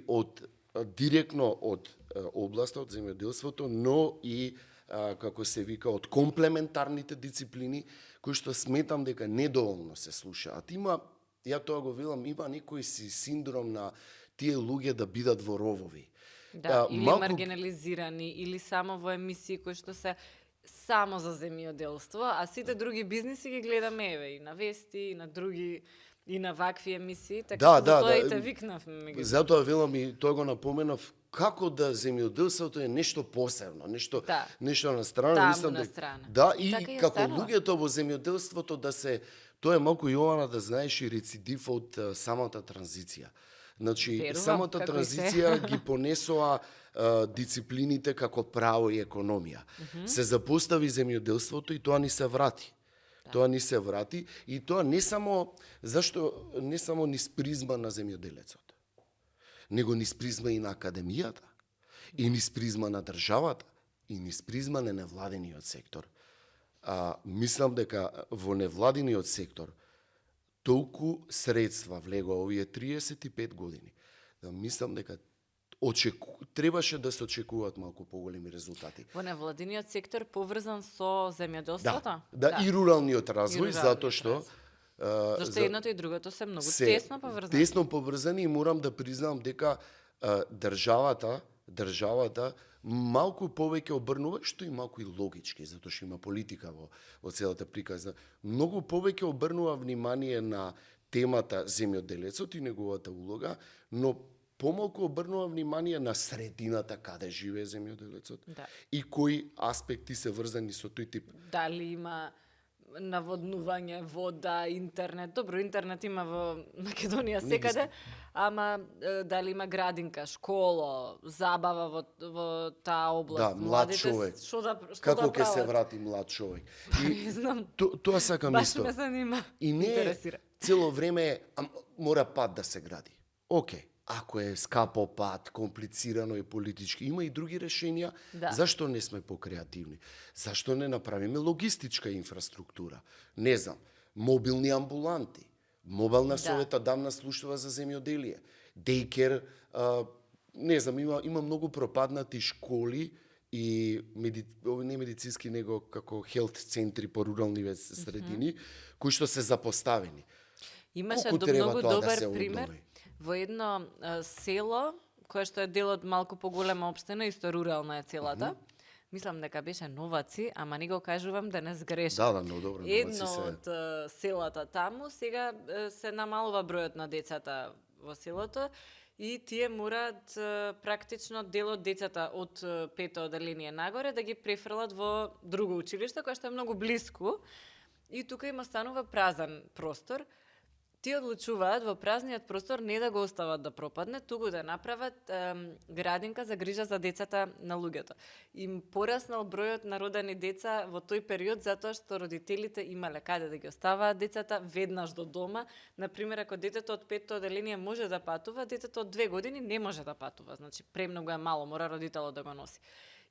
директно од областа, од земјоделството, но и како се вика, од комплементарните дисциплини, кои што сметам дека недоволно се слушаат. Ја тоа го велам, има некој си синдром на тие луѓе да бидат во ровови. Да, или маргинализирани, или само во емисии кои што се само за земјоделство, а сите други бизниси ги гледаме и на вести, и на други, и на вакви емисии, така затоа и те викнав. Затоа велам и тоа го напоменав, како да земјоделството е нешто посебно, нешто на страна, мислам на страна. Да, и како луѓето во земјоделството тоа е малку Јована да знаеш и рецидив од самата транзиција. Самата транзиција ги понесоа дисциплините како право и економија. Се запостави земјоделството и тоа ни се врати. Тоа ни се врати и тоа не само низ призма на земјоделецот, него низ призма и на академијата, и низ призма на државата, и низ призма на невладиниот сектор. Мислам дека во невладиниот сектор толку средства влегоа овие 35 години, да мислам дека требаше да се очекуваат малку поголеми резултати. Во невладиниот сектор поврзан со земјоделството? Да, и руралниот развој, затоа што зашто едното и другото се многу тесно поврзани. Тесно поврзани и морам да признам дека државата малку повеќе обрнува, што и малку и логички, затоа што има политика во целата приказна. Многу повеќе обрнува внимание на темата земјоделецот и неговата улога, но помалку обрнува внимание на средината каде живее земјоделецот и кои аспекти се врзани со тој тип. Дали има наводнување, вода, интернет. Добро, интернет има во Македонија секаде, ама дали има градинка, школа, забава во таа област. Да, млад човек. Како ќе се врати млад човек? Не знам. Тоа сакам исто. Баш ме занима. И не интересира. Цело време мора пат да се гради. Океј. Ако е скапо пат, комплицирано и политички, има и други решенија. Да. Зашто не сме покреативни? Зашто не направиме логистичка инфраструктура? Не знам, мобилни амбуланти, мобилна совета дамна служба за земјоделие, дејкер, не знам, има многу пропаднати школи и не медицински, него како хелт центри по рурални средини, кои што се запоставени. Имаше многу добар пример во едно село, кое што е дел од малку поголема општина, исто рурална е целата. Мислам дека беше Новаци, ама не го кажувам да не сгрешам. Да, но добро, Новаци едно од селата таму, сега се намалува бројот на децата во селото и тие мораат практично дел од децата од пето оделение нагоре да ги префрлат во друго училиште, кое што е многу блиску. И тука има станува празен простор. Тие одлучуваат во празниот простор не да го остават да пропадне, туку да направат градинка за грижа за децата на луѓето. Им пораснал бројот на родени деца во тој период затоа што родителите имале каде да ги оставаат децата веднаш до дома. Например, ако детето од петто оделение може да патува, детето од 2 години не може да патува. Значи, премногу е мало, мора родителот да го носи.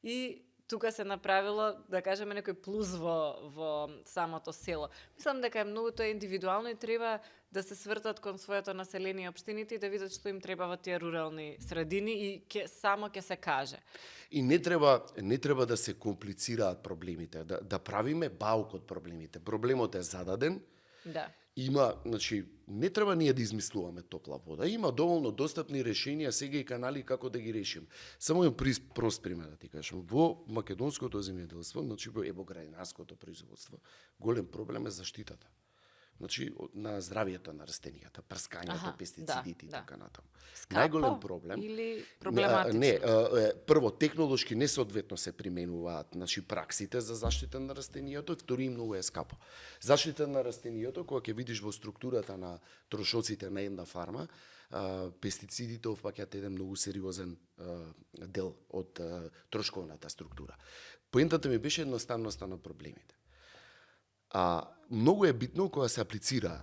И тука се направило, да кажеме, некој плюс во самото село. Мислам дека е многу тоа индивидуално и треба да се свртат кон своето население и општините и да видат што им треба во тие рурални средини и само ќе се каже. И не треба да се комплицираат проблемите, да правиме баук од проблемите. Проблемот е зададен. Да. Има, значи, не треба ние да измислуваме топла вода. Има доволно достапни решенија сега и канали како да ги решим. Само еден прост пример да ти кажам. Во македонското земјоделство, значи во градинарското производство, голем проблем е заштитата. Значи, на здравието на растенијата, прскањето, пестицидите и така натаму. Најголем проблем или проблематично? Прво, технолошки несоодветно се применуваат, значи, праксите за заштита на растенијето, втори многу е скапо. Заштита на растенијето, кога ќе видиш во структурата на трошоците на една фарма, пестицидите опфаќаат еден многу сериозен дел од трошковната структура. Поентата ми беше едноставноста на проблемите. Многу е битно кога се аплицира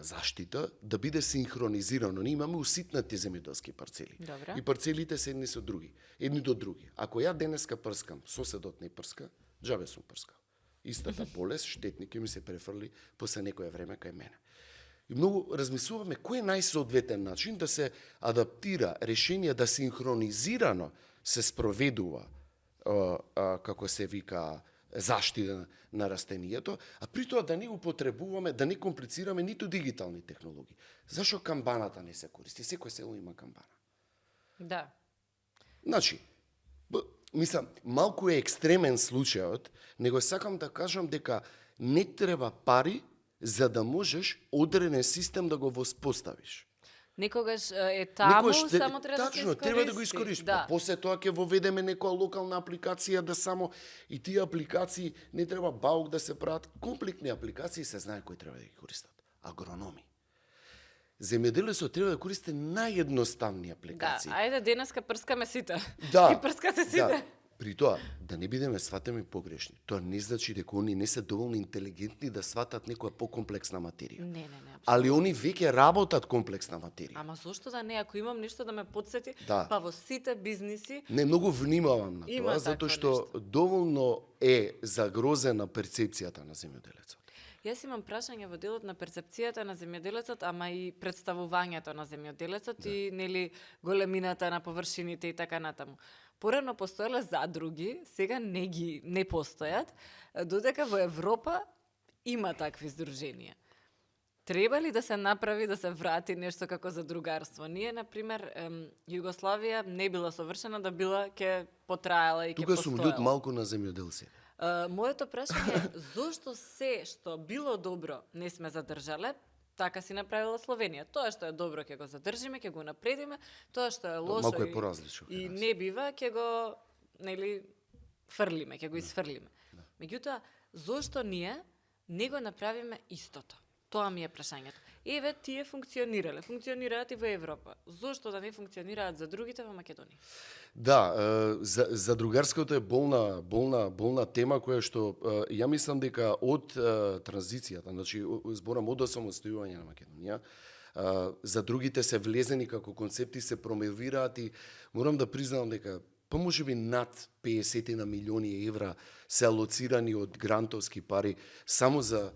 заштита да биде синхронизирано. Ние имаме уситнати земјоделски парцели. Добре. И парцелите се едни со други, едни до други. Ако ја денеска прскам, соседот не прска, џабе сум прскал. Истата болест, штетник ќе ми се префрли после некое време кај мене. И многу размислуваме кој е најсоодветен начин да се адаптира решение да синхронизирано се спроведува како се вика заштита на растенијето, а при тоа да не употребуваме, да не комплицираме ниту дигитални технологии. Зашо камбаната не се користи? Секој село има камбана. Да. Значи, мислам, малку е екстремен случајот, него сакам да кажам дека не треба пари за да можеш одреден систем да го воспоставиш. Некогаш е таму, само треба да се искористи. Тачно, треба да го искористиш. Да. После тоа ќе воведеме некоја локална апликација да само и тие апликации не треба баук да се прават. Комплексни апликации се знае кои треба да ги користат. Агрономи. Земјоделецот треба да користи наједноставни апликации. Да, ајде денеска прскаме сите. Да. И прскате сите. Да. При тоа, да не бидеме сватени погрешни. Тоа не значи дека они не се доволно интелигентни да сватат некоја покомплексна материја. Не. Али они веќе работат комплексна материја. Ама зошто да не, ако имам нешто да ме потсети, да. Па во сите бизниси не многу внимавам на тоа, затоа што доволно е загрозена перцепцијата на земјоделецот. Јас имам прашање во делот на перцепцијата на земјоделецот, ама и представувањето на земјоделецот и нели големината на површините и така натаму. Порано постоеле задруги, сега не постојат, додека во Европа има такви здруженија. Треба ли да се направи да се врати нешто како задругарство? Ние, например, Југославија не била совршена, да била ќе потраела и ќе Тука постоела. сум љут малку на земјоделци. Моето прашање е зошто се што било добро не сме задржале, така си направила Словенија. Тоа што е добро ќе го задржиме, ќе го напредиме, тоа што е лошо Малку е поразлично. и не бива, ќе го фрлиме, ќе го изфрлиме. Меѓутоа, зошто ние не го направиме истото? Тоа ми е прашањето. Еве, тие функционираат и во Европа. Зошто да не функционираат за другите во Македонија? Да, задругарското е болна тема која што ја мислам дека од транзицијата, значи зборам од осамостојување на Македонија, за другите се влезени како концепти, се промовираат и морам да признам дека па можеби над 50 на милиони евра се алоцирани од грантовски пари само за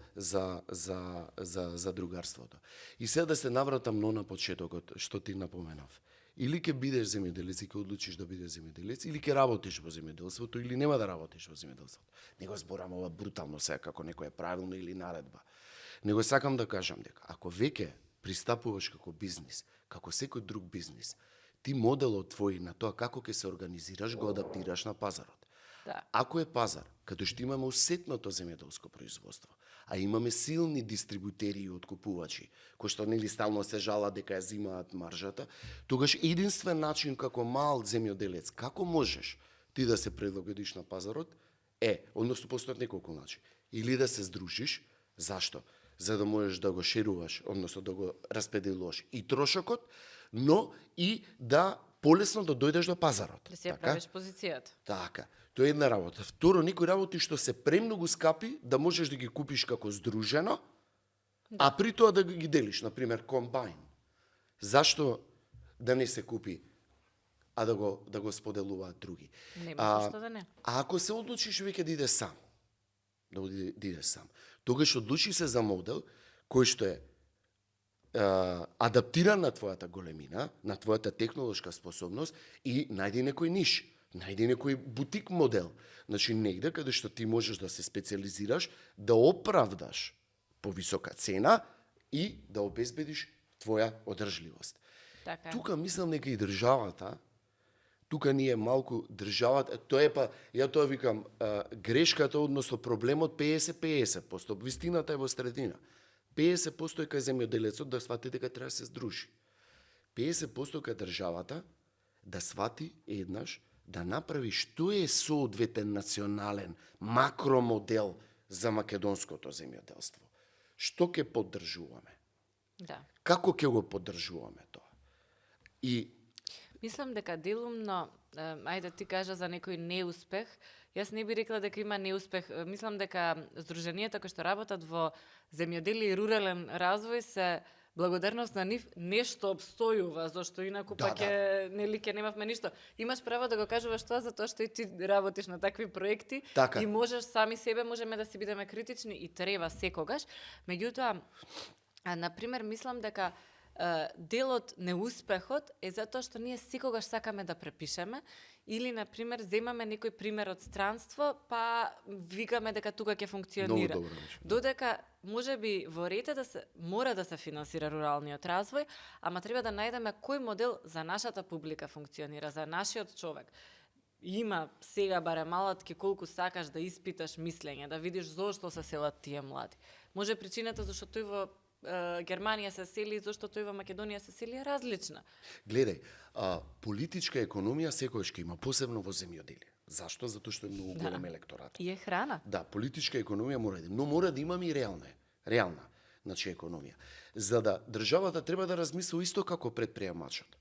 задругарството. И сега да се навратам на почетокот што ти напоменав. Или ќе бидеш земјоделец и ќе одлучиш да бидеш земјоделец, или ќе работиш во земјоделството, или нема да работиш во земјоделството. Не го зборам ова брутално сега како некоја правилно или наредба. Него сакам да кажам дека ако веќе пристапуваш како бизнис, како секој друг бизнис, ти моделот твој на тоа како ќе се организираш го адаптираш на пазарот. Да. Ако е пазар, каде што имаме усетното земјоделско производство, а имаме силни дистрибутери и откупувачи, кои што нели стално се жалат дека ја зимаат маржата, тогаш единствен начин како мал земјоделец, како можеш ти да се прилагодиш на пазарот, односно постојат неколку начини. Или да се здружиш, зашто? За да можеш да го шеруваш, односно да го распределуваш и трошокот, но и да полесно да дојдеш до пазарот. Да си ја правиш позицијата. Така. Тоа е една работа. Второ, некои работи што се премногу скапи, да можеш да ги купиш како здружено, а при тоа да ги делиш, например, комбайн. Зашто да не се купи, а да го споделуваат други? Нема зашто да не. А ако се одлучиш веќе да идеш сам, тогаш одлучи се за модел кој што е адаптиран на твојата големина, на твојата технолошка способност и најди некој ниш, најди некој бутик модел. Значи негде каде што ти можеш да се специализираш, да оправдаш повисока цена и да обезбедиш твоја одржливост. Така. Тука мислам дека и државата, тука ние малку државата, тоа е па, ја тоа викам, грешката, односно проблемот 50-50%, вистината е во средина. 50% е кај земјоделецот да свати дека треба да се здружи. 50% кај државата да свати еднаш да направи што е соодветен национален макромодел за македонското земјоделство. Што ќе поддржуваме? Да. Како ќе го поддржуваме тоа? И Мислам дека делумно, ајде ти кажа за некој неуспех, јас не би рекла дека има неуспех. Мислам дека здруженијата кои што работат во земјоделие и рурален развој се благодарност на нив нешто обстојува, зашто инаку па нели ќе немавме ништо. Имаш право да го кажуваш тоа затоа што и ти работиш на такви проекти Така. И можеш сами себе можеме да си бидеме критични и треба секогаш. Меѓутоа, например, мислам дека дел од неуспехот е затоа што ние секогаш сакаме да препишеме или, например, земаме некој пример од странство, па викаме дека тука ќе функционира. Додека можеби во рете мора да се финансира руралниот развој, ама треба да најдеме кој модел за нашата публика функционира, за нашиот човек. Има сега барем алатки колку сакаш да испиташ мислење, да видиш зошто се селат тие млади. Може причината зашто тој во Германија се сели, зашто тој во Македонија се сели е различна. Гледај, политичка економија секогаш ќе има, посебно во земјоделие. Зашто? Затоа што е многу голем електорат. И е храна. Да, политичка економија мора да има, но мора да имаме и реална, значи економија. За да државата треба да размисли исто како предприемачот.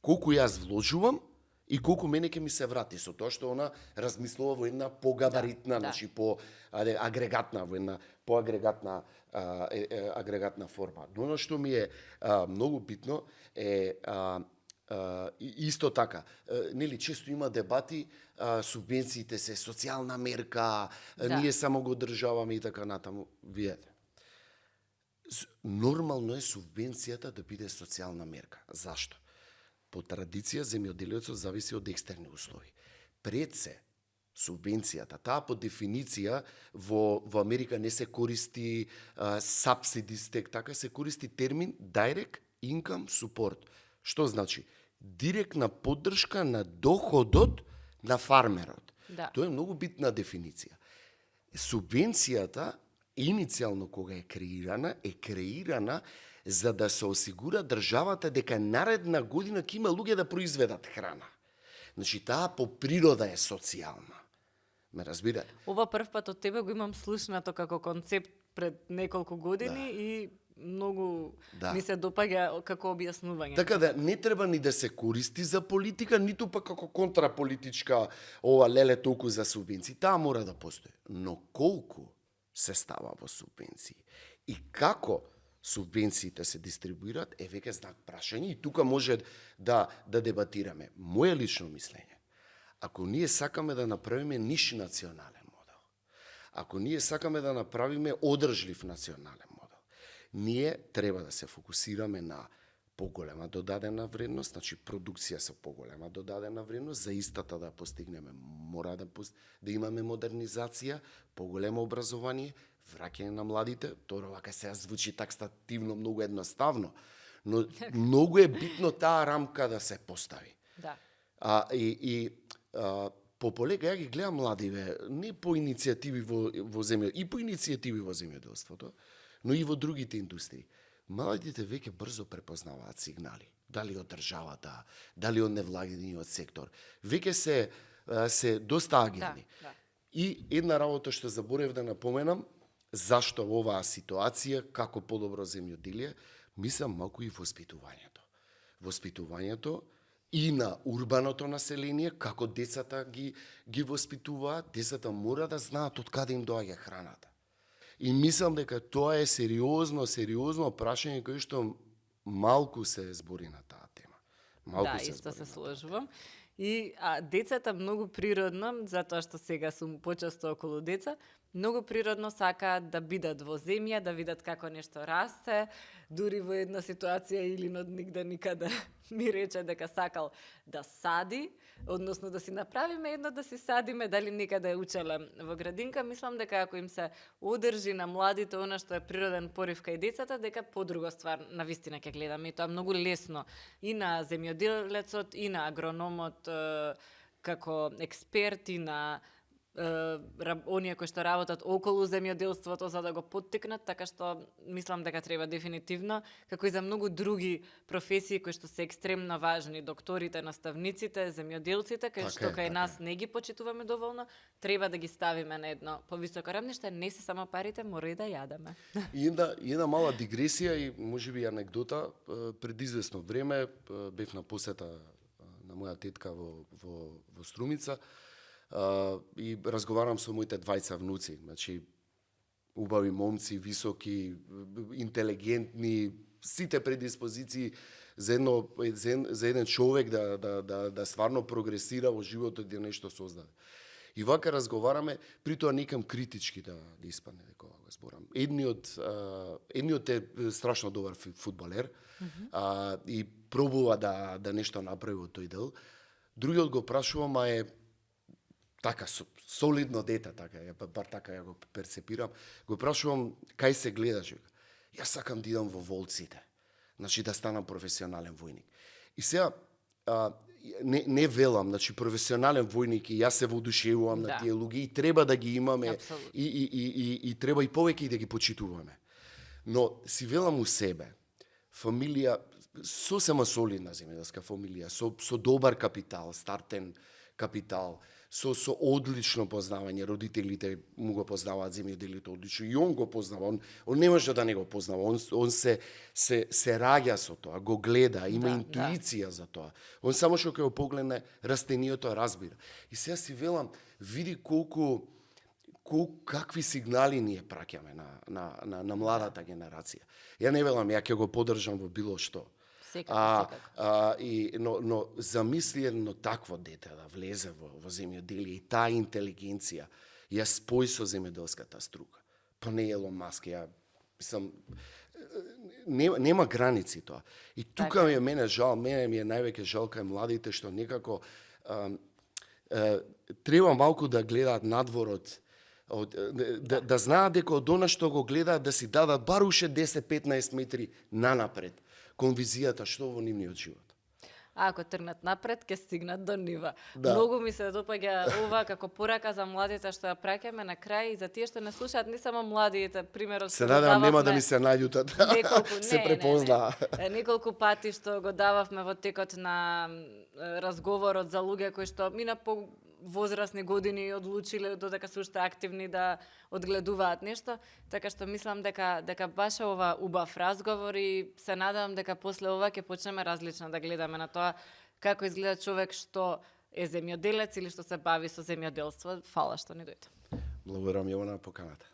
Колку јас вложувам и колку мене ќе ми се врати, со тоа што она размислува во една погабаритна, значи по агрегатна, во една поагрегатна агрегатна форма. Но оно што ми е многу битно е исто така, нели често има дебати, субвенциите се социјална мерка, ние само го државаме и така натаму. Видете. Нормално е субвенцијата да биде социјална мерка. Зашто? По традиција земјоделецот зависи од екстерни услови. Пред се, субвенцијата. Таа по дефиниција во Америка не се користи subsidies, така се користи термин direct income support. Што значи? Директна поддршка на доходот на фармерот. Да. Тоа е многу битна дефиниција. Субвенцијата, иницијално кога е креирана за да се осигура државата дека наредна година ќе има луѓе да произведат храна. Значи, таа по природа е социјална. Ме разбирате? Ова прв пат од тебе го имам слушнато како концепт пред неколку години и многу ми се допаѓа како објаснување. Така да не треба ни да се користи за политика, ниту пак како контраполитичка ова леле толку за субвенции. Таа мора да постои. Но колку се става во субвенции и како субвенциите се дистрибуираат е веќе знак прашање и тука може да дебатираме. Моje лично мислење, ако ние сакаме да направиме ниш национален модел, ако ние сакаме да направиме одржлив национален модел, ние треба да се фокусираме на поголема додадена вредност, значи продукција со поголема додадена вредност, за истата да постигнеме мора да имаме модернизација, поголемо образование, враќање на младите. Тоа вака сега звучи такстативно многу едноставно, но многу е битно таа рамка да се постави. Да. По полека ја ги гледам младиве, не по иницијативи во земја, и по иницијативи во земјоделството, но и во другите индустрии. Младите веќе брзо препознаваат сигнали, дали од државата, дали од невладиниот сектор. Веќе се доста агилни. Да. И една работа што заборев да напоменам, зашто оваа ситуација, како подобро земјоделие, мислам малку и воспитувањето. Воспитувањето и на урбаното население, како децата ги воспитуваат, децата мора да знаат од каде им доаѓа храната. И мислам дека тоа е сериозно прашање кое што малку се збори на таа тема. Исто се сложувам. И децата многу природно, затоа што сега сум почесто околу деца, многу природно сакаат да бидат во земја, да видат како нешто расте. Дури во една ситуација Илин од нигде никаде ми рече дека сакал да сади, односно да си направиме едно да си садиме, дали никаде учеле во градинка. Мислам дека ако им се одржи на младите она што е природен порив кај децата, дека по друга ствар навистина ќе гледаме. И тоа е многу лесно и на земјоделецот, и на агрономот како експерт, и на оние кои што работат околу земјоделството за да го поттикнат, така што мислам дека треба дефинитивно, како и за многу други професии кои што се екстремно важни, докторите, наставниците, земјоделците, кои што кај нас не ги почитуваме доволно, треба да ги ставиме на едно повисоко равниште, не се само парите, мора и да јадеме. И една мала дигресија и можеби анегдота, пред известно време бев на посета на моја тетка во Струмица, и разговарам со моите двајца внуци, значи убави момци, високи, интелигентни, сите предиспозиции за еден човек да стварно прогресира во животот и да нешто создаде. И вака разговараме, при тоа некам критички да испадне дека го зборам. Едниот е страшно добар фудбалер и пробува да нешто направи во тој дел. Другиот го прашувам, е така солидно дете, така бар така ја го перцепирам. Го прашувам кај се гледаш. Јас сакам да идам во волците. Значи да станам професионален војник. И сега не велам, значи професионален војник и јас се воодушевувам на тие луѓе и треба да ги имаме и треба и повеќе да ги почитуваме. Но си велам у себе, фамилија сосема солидна земјоделска фамилија, со добар капитал, стартен капитал, со одлично познавање, родителите му го познаваат земјоделието одлично и он го познава, он не може да не го познава, он се раѓа со тоа, го гледа, има интуиција за тоа. Он само што ќе го погледне растениото разбира. И сега си велам, види какви сигнали ние праќаме на младата генерација. Ја не велам, ја ќе го поддржам во било што. Но замисли едно такво дете да влезе во земјоделие и таа интелигенција ја спои со земјоделската струка. Па не Елон Маск, ја мислам нема граници тоа. И тука ми е жал, мене ми е највеќе жал кај младите што некако треба малку да гледаат надворот, да знаат дека од она што го гледаат да си дадат бар уште 10-15 метри нанапред кон визијата што во нивниот живот. А ако тргнат напред, ќе стигнат до нива. Да. Многу ми се допаѓа ова како порака за младите што ја праќаме на крај и за тие што не слушаат, не само младите, примерот Се што го надевам нема да дававме ми се наљутат. Се препознаа. Неколку пати што го дававме во текот на разговорот за луѓе кои што мина по возрастни години и одлучиле додека се уште активни да одгледуваат нешто, така што мислам дека баш ова убав разговор и се надевам дека после ова ќе почнеме различно да гледаме на тоа како изгледа човек што е земјоделец или што се бави со земјоделство. Фала што ни дојде. Благодарам Јована поканата.